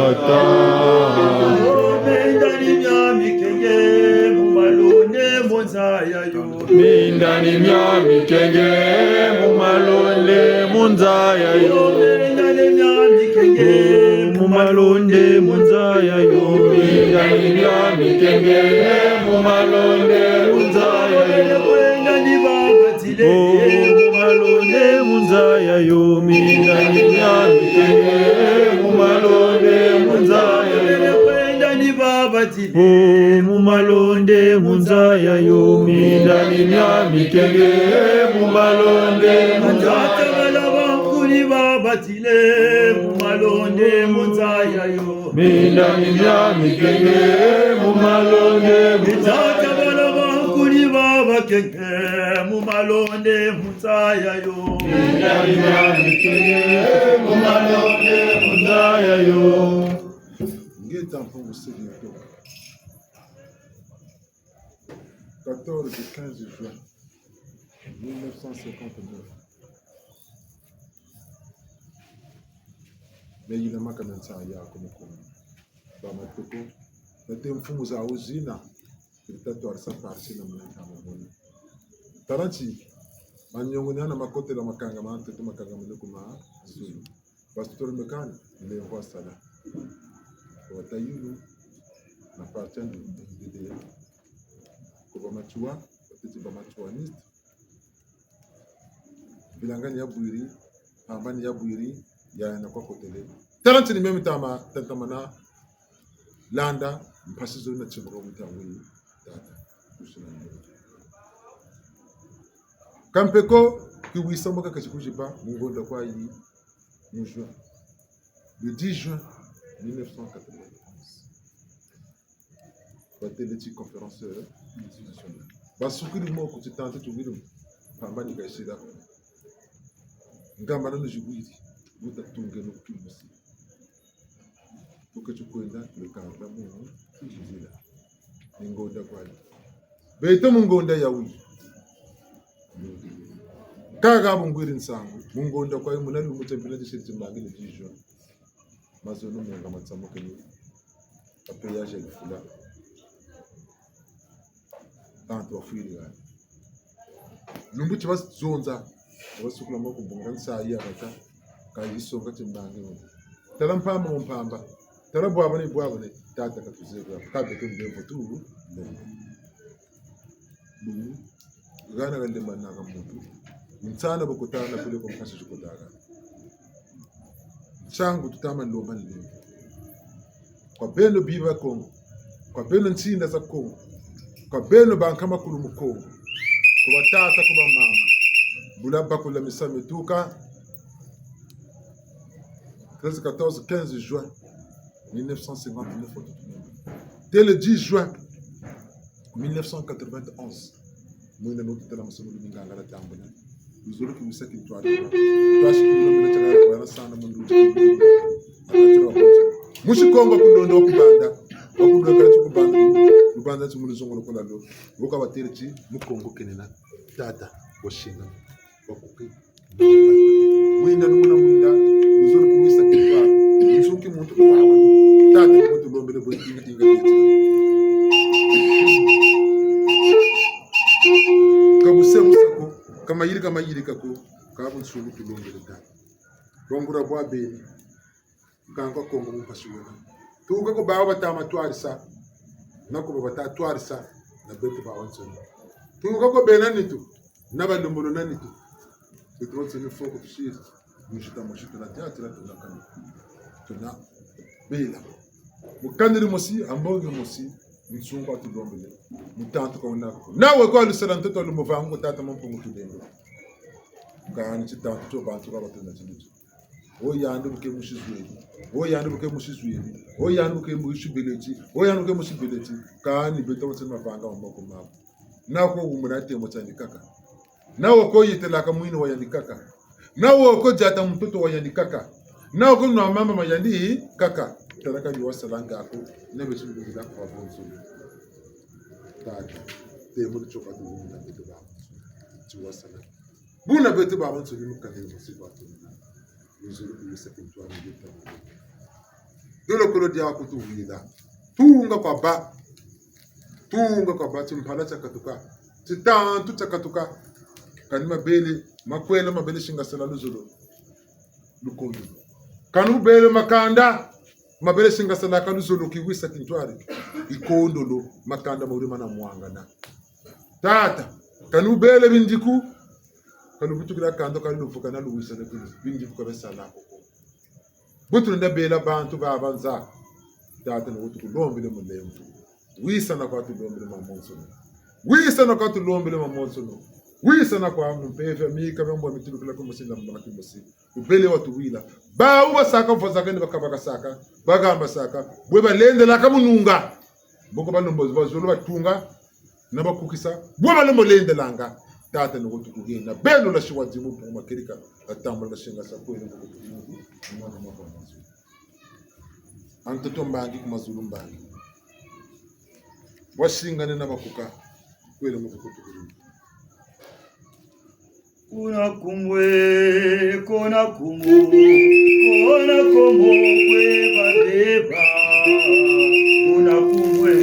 leta. Minda ni mia mikenge mu malonde mu nza yayo. Minda ni mia mikenge mu malonde mu nza yayo. Minda ni mia mikenge mu malonde mu nza yayo. Minda ni mia mikenge mu malonde mu nza yayo. Kwenda ni baba tile. O mu malonde mu nza yayo. Minda ni mia mikenge mu malonde mu nza yayo. Kwenda ni baba tile. O mu malonde mu nza yayo. Minda ni mia mikenge mu malonde mu nza yayo. Tata bala bankuni baba tile mu malonde mu nza yayo. Minda ni mia mikenge mu malonde mu nza yayo. Tata bala bankuni baba kenge mu malonde mu nza yayo. Minda ni mia mikenge mu malonde mu nza yayo. Ngeta Mpungu Seigneur. Quatorze, quinze juin mille neuf cent cinquante-neuf. Me yina maka na nsa ya ku mukumu. Ba matoko, na te mfumu zawu zina, iri tatwarisa parti na muna ntama muna. Tala ti, manyongo ni hana makotela makangama, ntete makangama ni ku mazulu. Pasteur Mekani, nlemvo wasala. Wata yulu, na parti ya ndidi ya. Ku ba Matsoua, batêti ba matsouanistes. Bilanga ni ya bwiri, mpamba ni ya bwiri, yaya na kwa kotele. Tala ti ni meme tama, tatamana, landa, mpasi zo na timuka mu ntangu yi, tata. Kusina ni. Kampe ko, kiwisa mbo kaketi kuziba, mu ngonda kwa yi, mu juin. Le dix juin mille neuf cent quatre-vingt-onze. Batele ti conférence, euh, institutionnelle. Basukiri mo ku ti tante tubiri mo. Pamba ni kaisila. Ngamba na nuzibwiri. Buta tunge no kimusi. Tuke tukwenda, le kanda mu nzila. Ni ngonda kwa yi. Beto mu ngonda ya wuyi. Kaka bungwiri nsangu, mu ngonda kwa yi muna lumbu tia mpila tisiri timbangi ni dix juin. Mazono menga matsamukini. A péage ya Lufula. Bantu bafwiri hana. Lumbu ti bazonza, ti basukula moko bunga nsayi ya bata, ka yisonga timbangi. Tala mpamba mu mpamba, tala bwabane bwabane, tata ka tuzebi, ka beto ndembo tu, ndembo. Lumu, hana kalembanaka muntu. Nsana bokotana kule kwa mpasi zikotaka. Nsangu tutama lomba ni lembo. Kwa beno biba Kongo. Kwa beno nsinda za Kongo. Kwa beno bankama kulu mu Kongo. Kwa batata, kwa bamama. Bula bakula misamu mituka. Treize, quatorze, quinze juin mille neuf cent cinquante-neuf, tee le dix juin mille neuf cent quatre-vingt-onze. Mwina no tutala masomo ni nganga la tambula. Luzolo kiwisa kintwari. Twasi kumina mina tiakala kwa yana sana mundu. Musi Kongo ku ndondo wa kubanda. Wa kubanda ti kubanda. Kubanda ti munu zongo lokola lo. Woka batele ti mu Kongo kenena. Tata, wasinga. Wakuki. Mwinda, numuna mwinda, luzolo kumisa kifa. Nsuki muntu kwa. Tata, ni muntu lombele bo inga, inga, inga. Ka buse busa ko, ka mayirika mayirika ko, ka bunsungu tulombele tata. Bongura bwa beni. Nkangu wa Kongo mu mpasi wena. Tuka ko bawu bata ma twarisa, na ko ba bata twarisa, na beto babansoni. Tuka ko bena nitu, na balembolo na nitu. Beto bansoni foko tusiri, mu nzita mosi tuna diatila tuna kani. Tuna bela. Mu kani dimosi, ha mbongi mosi, nsungu wa tulombele. Mu tantu ka wuna ko. Na we ko wa lusala ntoto wa lumbu vangu tata Mampungu Tulendo. Kani titantu tio bantu ka batuna tinitu. O yandi bu ke musi zweri. O yandi bu ke musi zweri. O yandi bu ke musi beleti. O yandi bu ke musi beleti. Kani beto wa nsoni mavanga ma moko maku. Na wo ko wumuna temo tia yandi kaka. Na wo ko yetelaka mwini wa yandi kaka. Na wo ko diata mutoto wa yandi kaka. Na wo ko nwa mamba ma yandi kaka. Tala ka bi wasalanga ko. Na beto lungila kwa bonso. Tata. Temo ni tio ka tuwumuna beto ba. Ti wasala. Buna beto babansoni mu kani dimosi kwa tuna. Luzolo kumisa kintwari. Dolo kolo dia kutuwila. Tunga kwa ba. Tunga kwa ba, timpala tiakatuka. Titantu tiakatuka. Kani mabele, makwela mabele singasala luzolo. Lukondolo. Kani bubele makanda. Mabele singasalaka luzolo kiwisa kintwari. Ikondolo, makanda mauri mana mwangana. Tata, kani bubele bindiku, ka lubutukila kanda ka luvuka na luwisa na kulu, bindiku ka besala ko ko. Bu tulenda bela bantu babanza. Tata, ni wo tukulombele mu lemvo. Wisana kwa tulombele mamonsono. Wisana kwa tulombele mamonsono. Wisana kwa mu mpeve, mika, bembo, mitulukila ku musinda mbona kimosi. Bubele watuwila. Bawu basaka, vwazaka ni bakabaka saka, bagamba saka, bwe balendelaka mu nunga. Mboko balombo, bazolo batunga, na bakukisa, bwe balembo lendelanga. Tata ni wo tukuhena. Beno la siwa dimu pu makerika, atambula na singa sa kwele mboko tukuhena. Mwana mwana mwana. Ha ntoto mbangi, ku mazulu mbangi. Wasingane na bakuka, kwele mu kukutukulu. Kuna kumwe, kuna kumwe, kuna kumwe kwe badeba. Kuna kumwe,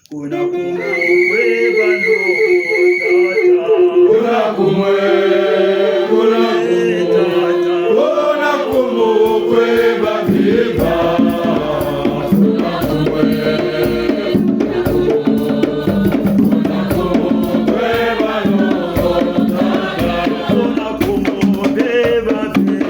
kuna kumwe. Kuna kumukwe bano tata. Kuna kumwe, kuna kumwe, tata. Kuna kumukwe babiba. Kuna kumwe, kuna kumukwe bano tata. Kuna kumukwe babiba.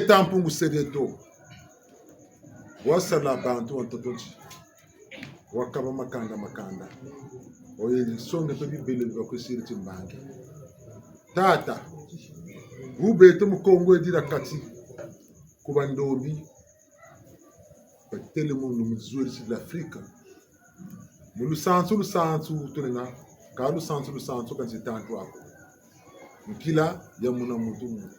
Tampungu sereto. Wasala bantu wa ntoto nti. Wakaba makanda makanda. Oye songe mpe bibele bi bakwisiri timbangi. Tata, wu beto mu Kongo edi dia kati, ku bandombi, batele munu mu zulu di l'Afrique. Mu lusansu, lusansu, tunena, ka lusansu, lusansu, kansi tantu ako. Nkila ya muna muntu mu,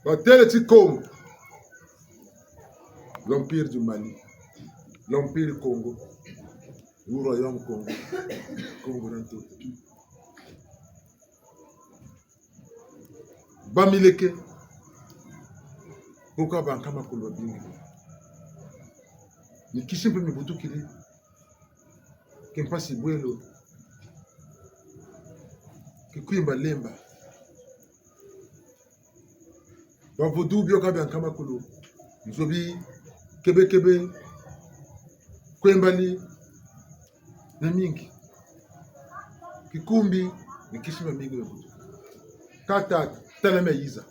batele ti Kongo, l'Empire du Mali, l'Empire Kongo, le Royaume Kongo, Kongo na ntoto. Bamileke, boka bankama kulu babingi. Mikisi mpe mibutukiri. Kimpasi bwelo. Kikwimba lemba. Bavudu bioka bia nkama kulu. Nzobi, kebekebe, kwembali, na mingi. Kikumbi, mikisi mia mingi mia butu. Kata, tala mia yiza.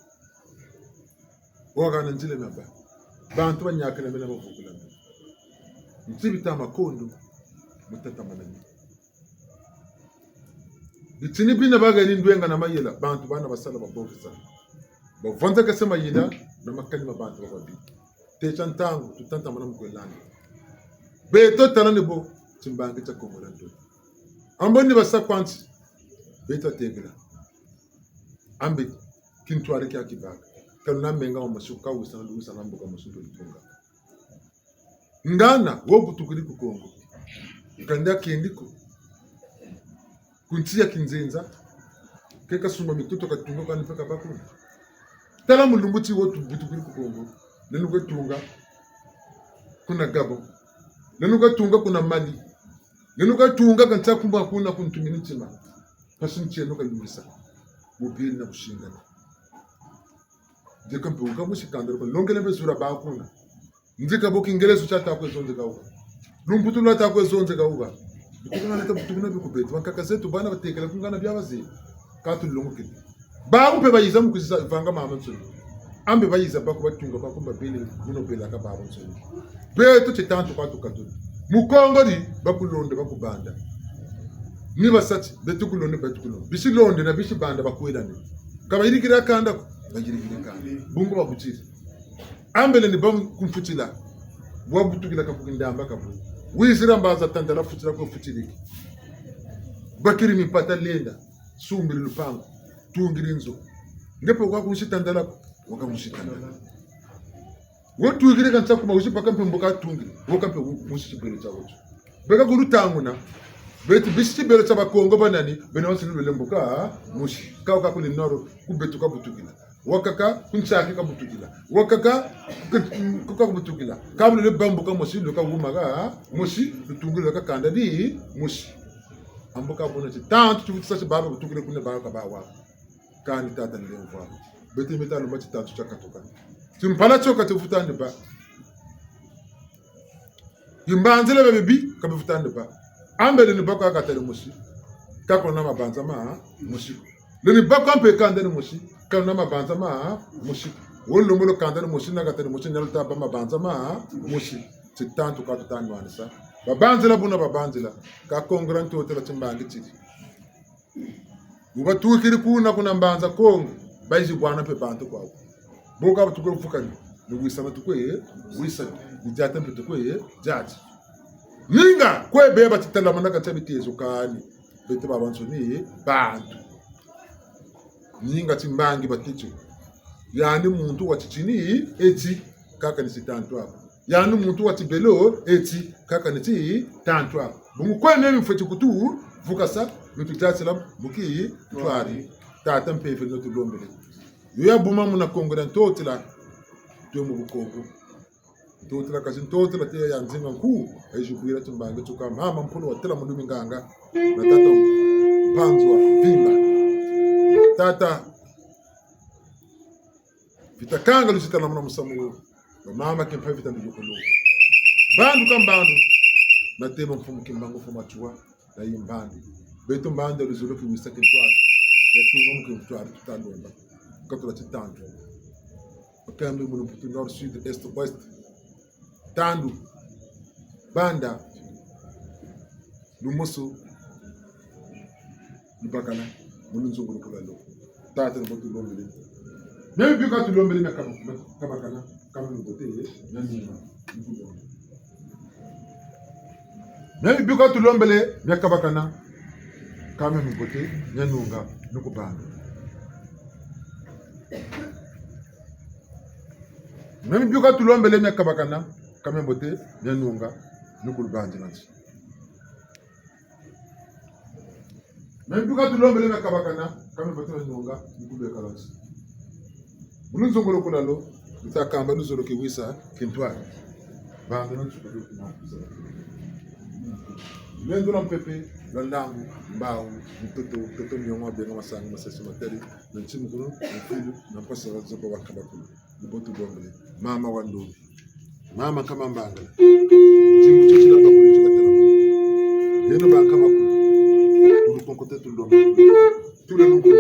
Waka na nzila mia ba. Bantu banyakila mena bavukula mena. Nti bita makondo, mutata manani. Bitini bina bageni ndwenga na mayela, bantu bana basala babovisa. Bavonzekese mayela na makani ma bantu bababi. Tetia ntangu, tutantamana mu kwelanda. Beto tala ni bo, timbangi tia Kongo dia ntoto. Ambo ni basa kwa nti, beto tekila. Ambe, kintwari kia kibaka. Ka luna menga wa masuka, wisa na wisa na mbuka masuka lutunga. Ngana, wo butukiri ku Kongo. Kanda kendi ko. Ku nsi ya kinzenza. Ke kasumba mitoto katunga kani mpe kabakuna. Tala mu lumbu ti wo tu butukiri ku Kongo. Lenu kwe tunga kuna Gabon. Lenu kwe tunga kuna Mali. Lenu kwe tunga kansa kumba kuna kuntumini ntima. Pasi ntieno kayungisa. Bubiri na busingana. Ndika mpe wuka musi kanda ko. Longele mpe zura bakuna. Ndika bo kingelezo tia ta kwe zonzeka wuka. Lumputu lwa ta kwe zonzeka wuka. Bikukuna leta butukuna biku beto. Bankaka zeto bana batekela kungana bia baze. Ka tulongokele. Bawu mpe bayiza mu kwiza vanga mamansoni. Ambe bayiza baku batunga baku babele muno belaka babansoni. Beto ti tantu kwa tukatula. Mu Kongo di bakulonda bakubanda. Ni basa ti, beto kulonda, beto kulonda. Bisi londe na bisi banda bakwelane. Ka bayirikira kanda ko, bayirikira kanda. Bungu babutiri. Ambele ni ba kumfutila. Bwa butukila ka ku kindamba ka bu. Wizira mbaza tandala futila ko futiliki. Bakiri mipata lenda. Sumbiri lupangu. Tungiri nzo. Nge mpe waka kunsi tandala ko. Waka kunsi tandala. Wo tungiri kansa kuma wusi baka mpe mbo katungiri. Woka mpe kunsi tibele tia wo tio. Beka kulu tanguna. Beti bisi tibele tia Bakongo banani, bena wansi lulwele mbuka musi. Ka waka kuli nord, ku beto kabutukila. Wakaka, ku nsaki kabutukila. Wakaka, ku, ku kabutukila. Ka bulele bâ mbuka musi, lweka wuma ka musi, lutungiri lweka kanda di musi. Ambo ka buna ti, tantu tivutisa ti baba butukile kuna baba ka bawa. Kani tata ni lemvwa. Beti mita lomba ti tantu tia katuka. Timpala tio ka tivuta ndi bâ. Bimbanzila bia bibi, ka bivuta ndi bâ. Ambe leni bâ kwa katale musi. Ka kuna mabanza ma musi. Leni bâ kwa mpe kanda ni musi. Ka kuna mabanza ma musi. Wo lombolo kanda ni musi, na katale musi, nyalu ta bâ mabanza ma musi. Ti tantu ka tuta nwanisa. Babanzila buna babanzila. Ka Kongo dia Ntotela timbangi tiri. Bu batukiri kuna, kuna Mbanza Kongo, bayizi bwana mpe bantu kwawu. Bo ka batukwe vukani, ni wisana tukwe, wisana, ni diata mpe tukwe, diati. Ninga, kwe beba titalamana ka tia bitezo kani, beto babansoni bantu. Ninga timbangi batiti. Yandi muntu wa titini, eti, kaka ni ti tantu ako. Yandi muntu wa tibelo, eti, kaka ni ti tantu ako. Bungu kwene mfweti kutu vukasa, lutudiatila mu kintwari. Tata mpeve no tulombele. Yo ya buma muna Kongo dia Ntotela, twe mu Bukongo. Ntotela kasi Ntotela te ya nzinga nku, ayizi bwila timbangi tuka mama Mpolo watela mulumi nganga, na tata Mpanzu wa Vimba. Tata, vita kanga luzita na muna musamu wo. Bamama Kimpa Vita Nduyukulu. Mbandu ka mbandu. Na tema mfumu Kimbangu, mfumu Matsoua. Na yi mbandu. Beto mbandu ya luzolo kiwisa kintwari. Ya tunga mu kintwari tuta lomba. Katula ti tandu. Bakembe mu lumputu nord, sud, est, ouest. Tandu. Banda. Lumoso. Lubakana. Mu lunzongolo kula lo. Tata, ni bo tulombele. Mio mi bika tulombele mia kaba-, mia kabakana. Kâ mia mbote, mia nunga. Mio mi bika tulombele mia kabakana. Kâ mia mbote, mia nunga, ni ku banga. Mio mi bika tulombele mia kabakana. Kâ mia mbote, mia nunga, ni ku lubanzila nsi. Mio mi bika tulombele mia kabakana, kâ mia mbote, mia nunga, ni ku lwekala nsi. Mu lunzongolo kula lo, luta kamba luzolo kiwisa, kintwari. Banga na nsuka do kuma kusa. Lulendo lwa mpepe, lwa nlangu, mbawu, ntoto, ntoto, miongo, mabenga, masangu, masese, matari, na ntimukulu, na mfilu, na mpasi, na zoba wa nkabakulu. Ni bo tulombele. Mama wa ndombi. Mama nkama mbangala. Ntimbu tio tila bakulu tika tala. Yeno ba nkama kulu. Kulu konkote tulombele. Tula nukulu.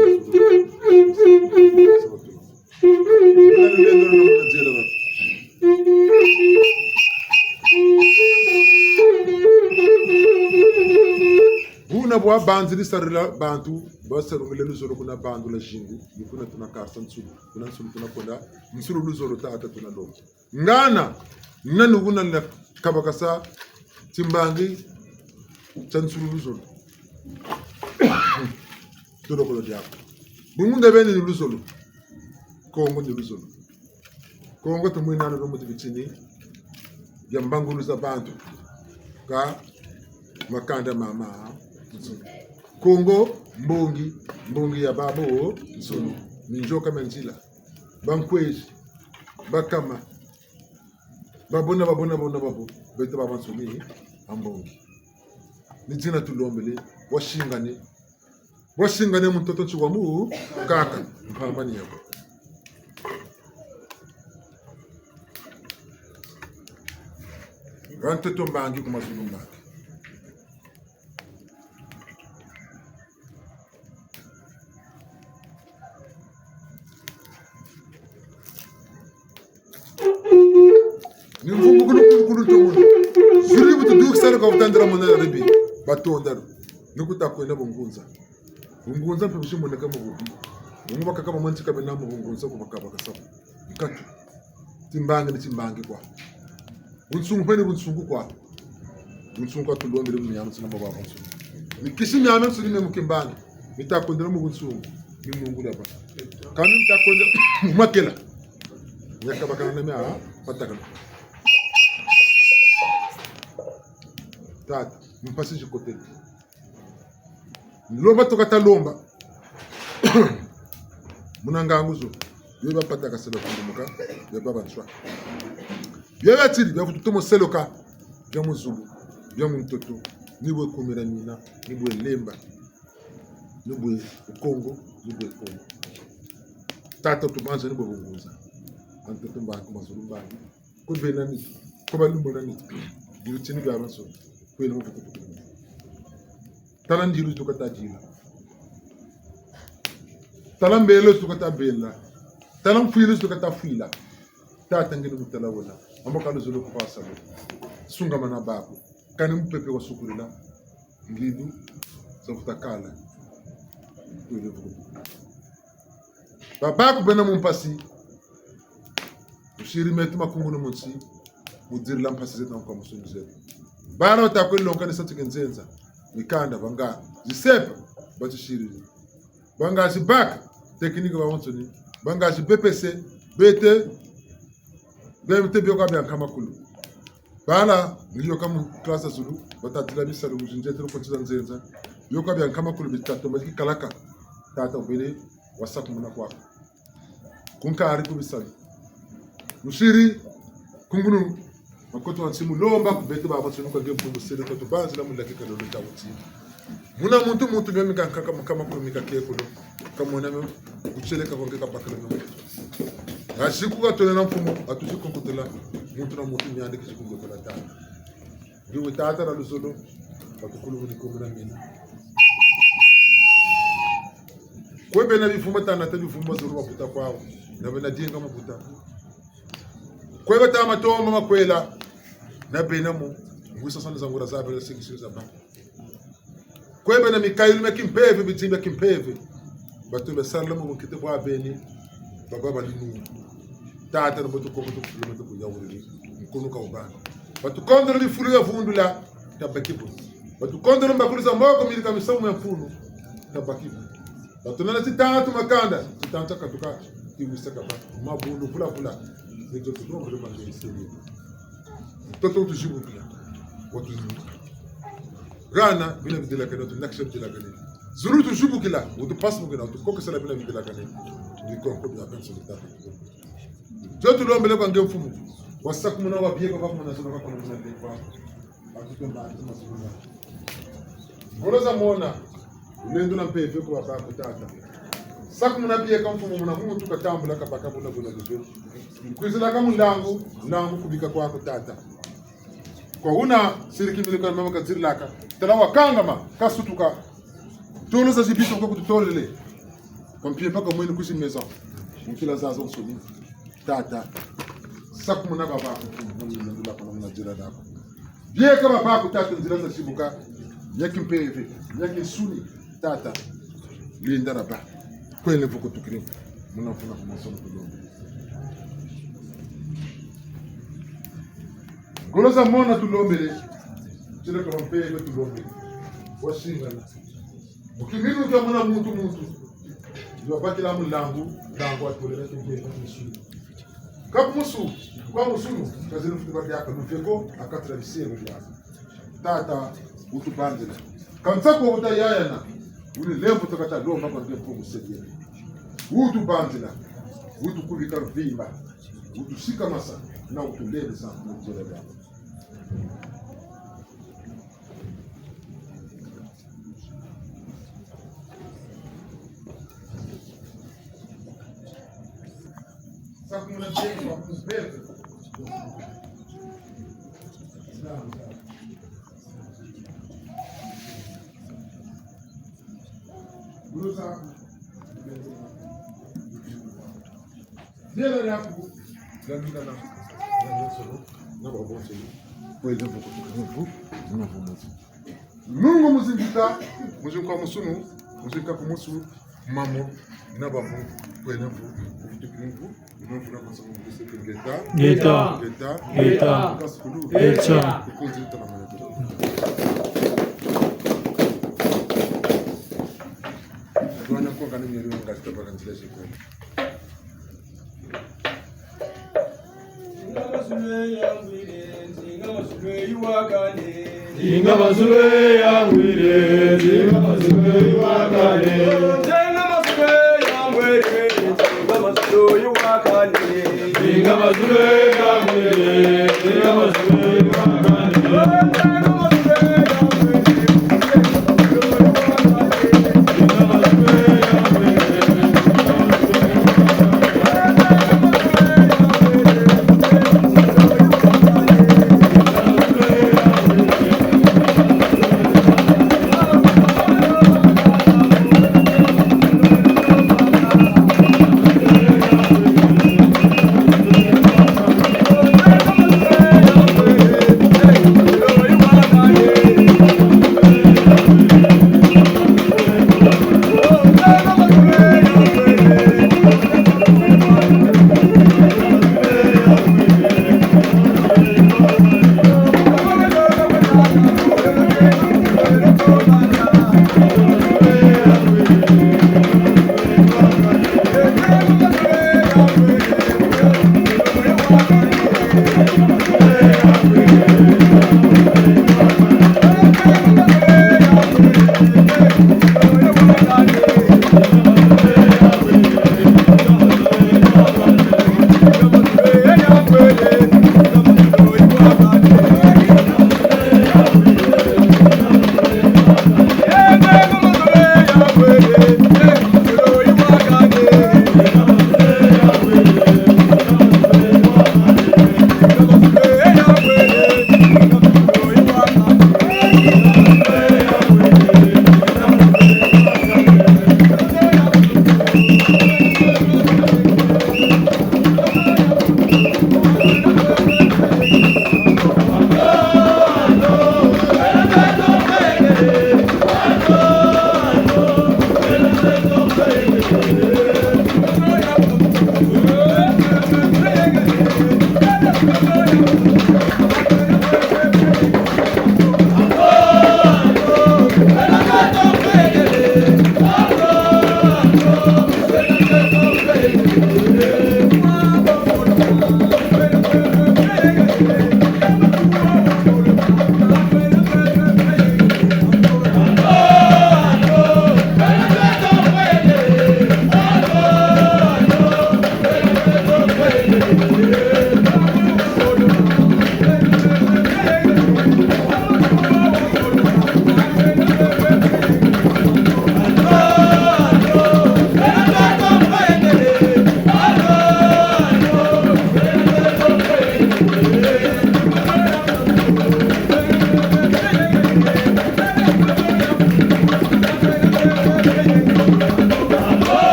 Buna bwa banziri sarila bantu, basarungile luzolo kuna bantu la zingu, ni kuna tuna kasa nsulu, kuna nsulu tuna konda, nsulu luzolo tata tuna lomba. Ngana, nani wuna na kabakasa timbangi tia nsulu luzolo. Tulokolo diaku. Bungu nge beni ni luzolo. Kongo ni luzolo. Kongo tumwinano lumu tibitini. Bia mbangulu za bantu. Kâ makanda mama. Kongo, mbongi, mbongi ya babo, nsunu. Minzoka mia nzila. Bankwezi, bakama. Babo na babo na babo na babo. Beto babansoni, a mbongi. Ni dina tulombele, wasingane. Wasingane mu ntoto nsi wa mu, kaka, mpamba ni yako. Wa ntoto mbangi ku mazulu mbangi. Ni mfumu kulu kulu kulu ntomoni. Zuri bu tudukisa lo ka kutandila mona ya rebi. Batonda lo. Ni kuta kwenda bungunza. Bungunza mpe busi moneka mu bubi. Bungu bakaka bamantika bena mu bungunza ku bakabakasa. Nkatu. Timbangi ni timbangi kwa. Bunsungu mpe ni bunsungu kwa. Bunsungu kwa tulombele mu miamiansoni na mababa nsoni. Mikisi miamiansoni mie mu kimbangi. Mita kwendela mu bunsungu. Minungu diaba. Kani mita kwendela mu makela. Miakabakana na mia patakana. Tata, mpasi zikotele. Lomba tuka ta lomba. Muna ngangu zo. Bio bia patakasa bia kundumuka, bia baba nswa. Bio bia tiri, bia vutu tomo seloka, bia mu zulu, bia mu ntoto, ni bwe kumira mina, ni bwe lemba, ni bwe Kongo, ni bwe Kongo. Tata tubanza ni bwe bungunza. A ntoto mbangi, mazulu mbangi. Ko bena nitu, ko balumbu na nitu. Dilu tini bia bansoni. Kwena mu kutu kutu. Tala ndilu zi tuka ta dila. Tala mbelo zi tuka ta bela. Tala mfwilu zi tuka ta fwila. Tata ngeni mu tala wena. Amba ka luzolo ku basa lo. Sungamana baku. Kani mupepe wa sukulila. Ngindu za vuta kala. Kwele vukutu. Babaku bena mu mpasi. Tusiri meto makungunu mu nsi, mu dirila mpasi zeto na nkwamusunu zeto. Bala bata kwe longa ni sa tike nzenza, mikanda, banga, zisepa, batusiriri. Banga zibaka, tekniki babansoni, banga zi B P C, B T, B M T bioka bia nkama kulu. Bala, ni yoka mu klasa zulu, bata dila bisalu mu zinzetelo kwa nsi za nzenza, bioka bia nkama kulu bitatu, mbaki kalaka, tata ubele, wasakumuna kwako. Ku nkari ku bisalu. Lusiri, kungunu, makoto ma nsi mu lomba, ku beto babansoni kwa nge mpungu sele, kwa tubanzila mu laki kalolo ta wuti. Muna muntu, muntu mia mika nkaka, mika makulu, mika kekulu. Kamona mio, kucheleka kwa nge kabakala mio. Nga siku ka tole na mfumu, atuzi kunkutula, muntu na muntu miandi kizi kungotola tana. Ngiwe tata na luzolo, batukulu mu ni kumi na mina. Kwe bena bifumba tana ta bifumba zulu makuta kwawu. Na bena dinga makuta. Kwe bata matomba makwela. Na bena mu. Ngwisa sana za ngura za bena sikisi za ba. Kwe bena mikayulu mia kimpeve, bidimbu bia kimpeve. Batu basarila mu bukite bwa beni. Baba balinu. Tata na batu koko tu kilomètre ku yawuriri. Nkunu ka ubana. Batu kondolo difulu ya vundula. Tabaki bu. Batu kondolo mbakulu za moko milika misamu ya mfunu. Tabaki bu. Batu nana titantu makanda. Titantu katuka. Tiwisa kaba. Mabundu vula vula. Ni zo tudombo de mande iseli. Toto utuzibukila. Watu hana bina bidelakane, utunakisa bidelakane. Zulu tuzibukila, utupasumukila, utukokesela bina bidelakane. Ni konko bia kanso bitatu. Tio tulombele kwa nge mfumu. Wasakumuna wa bieko kwa kumuna zulu kwa kumuna bieko. Atutomba, atutomba zulu. Ngolo za mona, lulendo na mpeve kwa baku tata. Sakumuna bieko mfumu muna muntu katambula kabaka buna buna bizo. Kwizila ka mu nlangu, nlangu kubika kwaku tata. Kwa wuna, siriki miliko ya mama kazirilaka. Tala wakangama, kasutuka. Tolo za zibiso kwa kututolele. Kwa mpimpa ka mwene kusi maison. Mukila zazo nsoni. Tata. Sakumuna babaku, na muna nzila kwa na muna nzila nako. Bieka babaku tata nzila za zibuka. Mia kimpeve, mia kinsuni. Tata. Linda na ba. Kwele vuko tukiri. Muna mfuna kumasono kulombe. Ngolo za mona tulombele. Tile kwa mpeve tulombele. Wasingana. Mu kiminu kia muna muntu muntu. Yo bakila mu nlangu, nlangu atolele kimpeve kinsuni. Kapu musu, kwa musunu, kazini futi badiaka, luveko, akatila bisebo biaka. Tata, wutubanzila. Kansa ko wuta yayana, wuni lembo takata lomba kwa nge mfumu sediele. Wutubanzila, wutukubika mvimba, wutusikamasa, na wutulelesa mu nzila yako. Zela yaku, lamina na, na nyonso, na babonso. Kwele mvuku tuka mvu, na bumvu. Nungu mu zimvita, mu zinkwa musunu, mu zinka kumusu, mamo, na bamu, kwele mvu, kuvutu kimvu, mvu na konsa mu mvise ngeta. Ngeta. Ngeta. Ngeta. Kaskulu. Ngeta. Kukunzi tala mwana. Dwana kwa kani myeru ngati tabaka nzila zikwe. Zinga mazulu ya ngwile, zinga mazulu ya ngwile.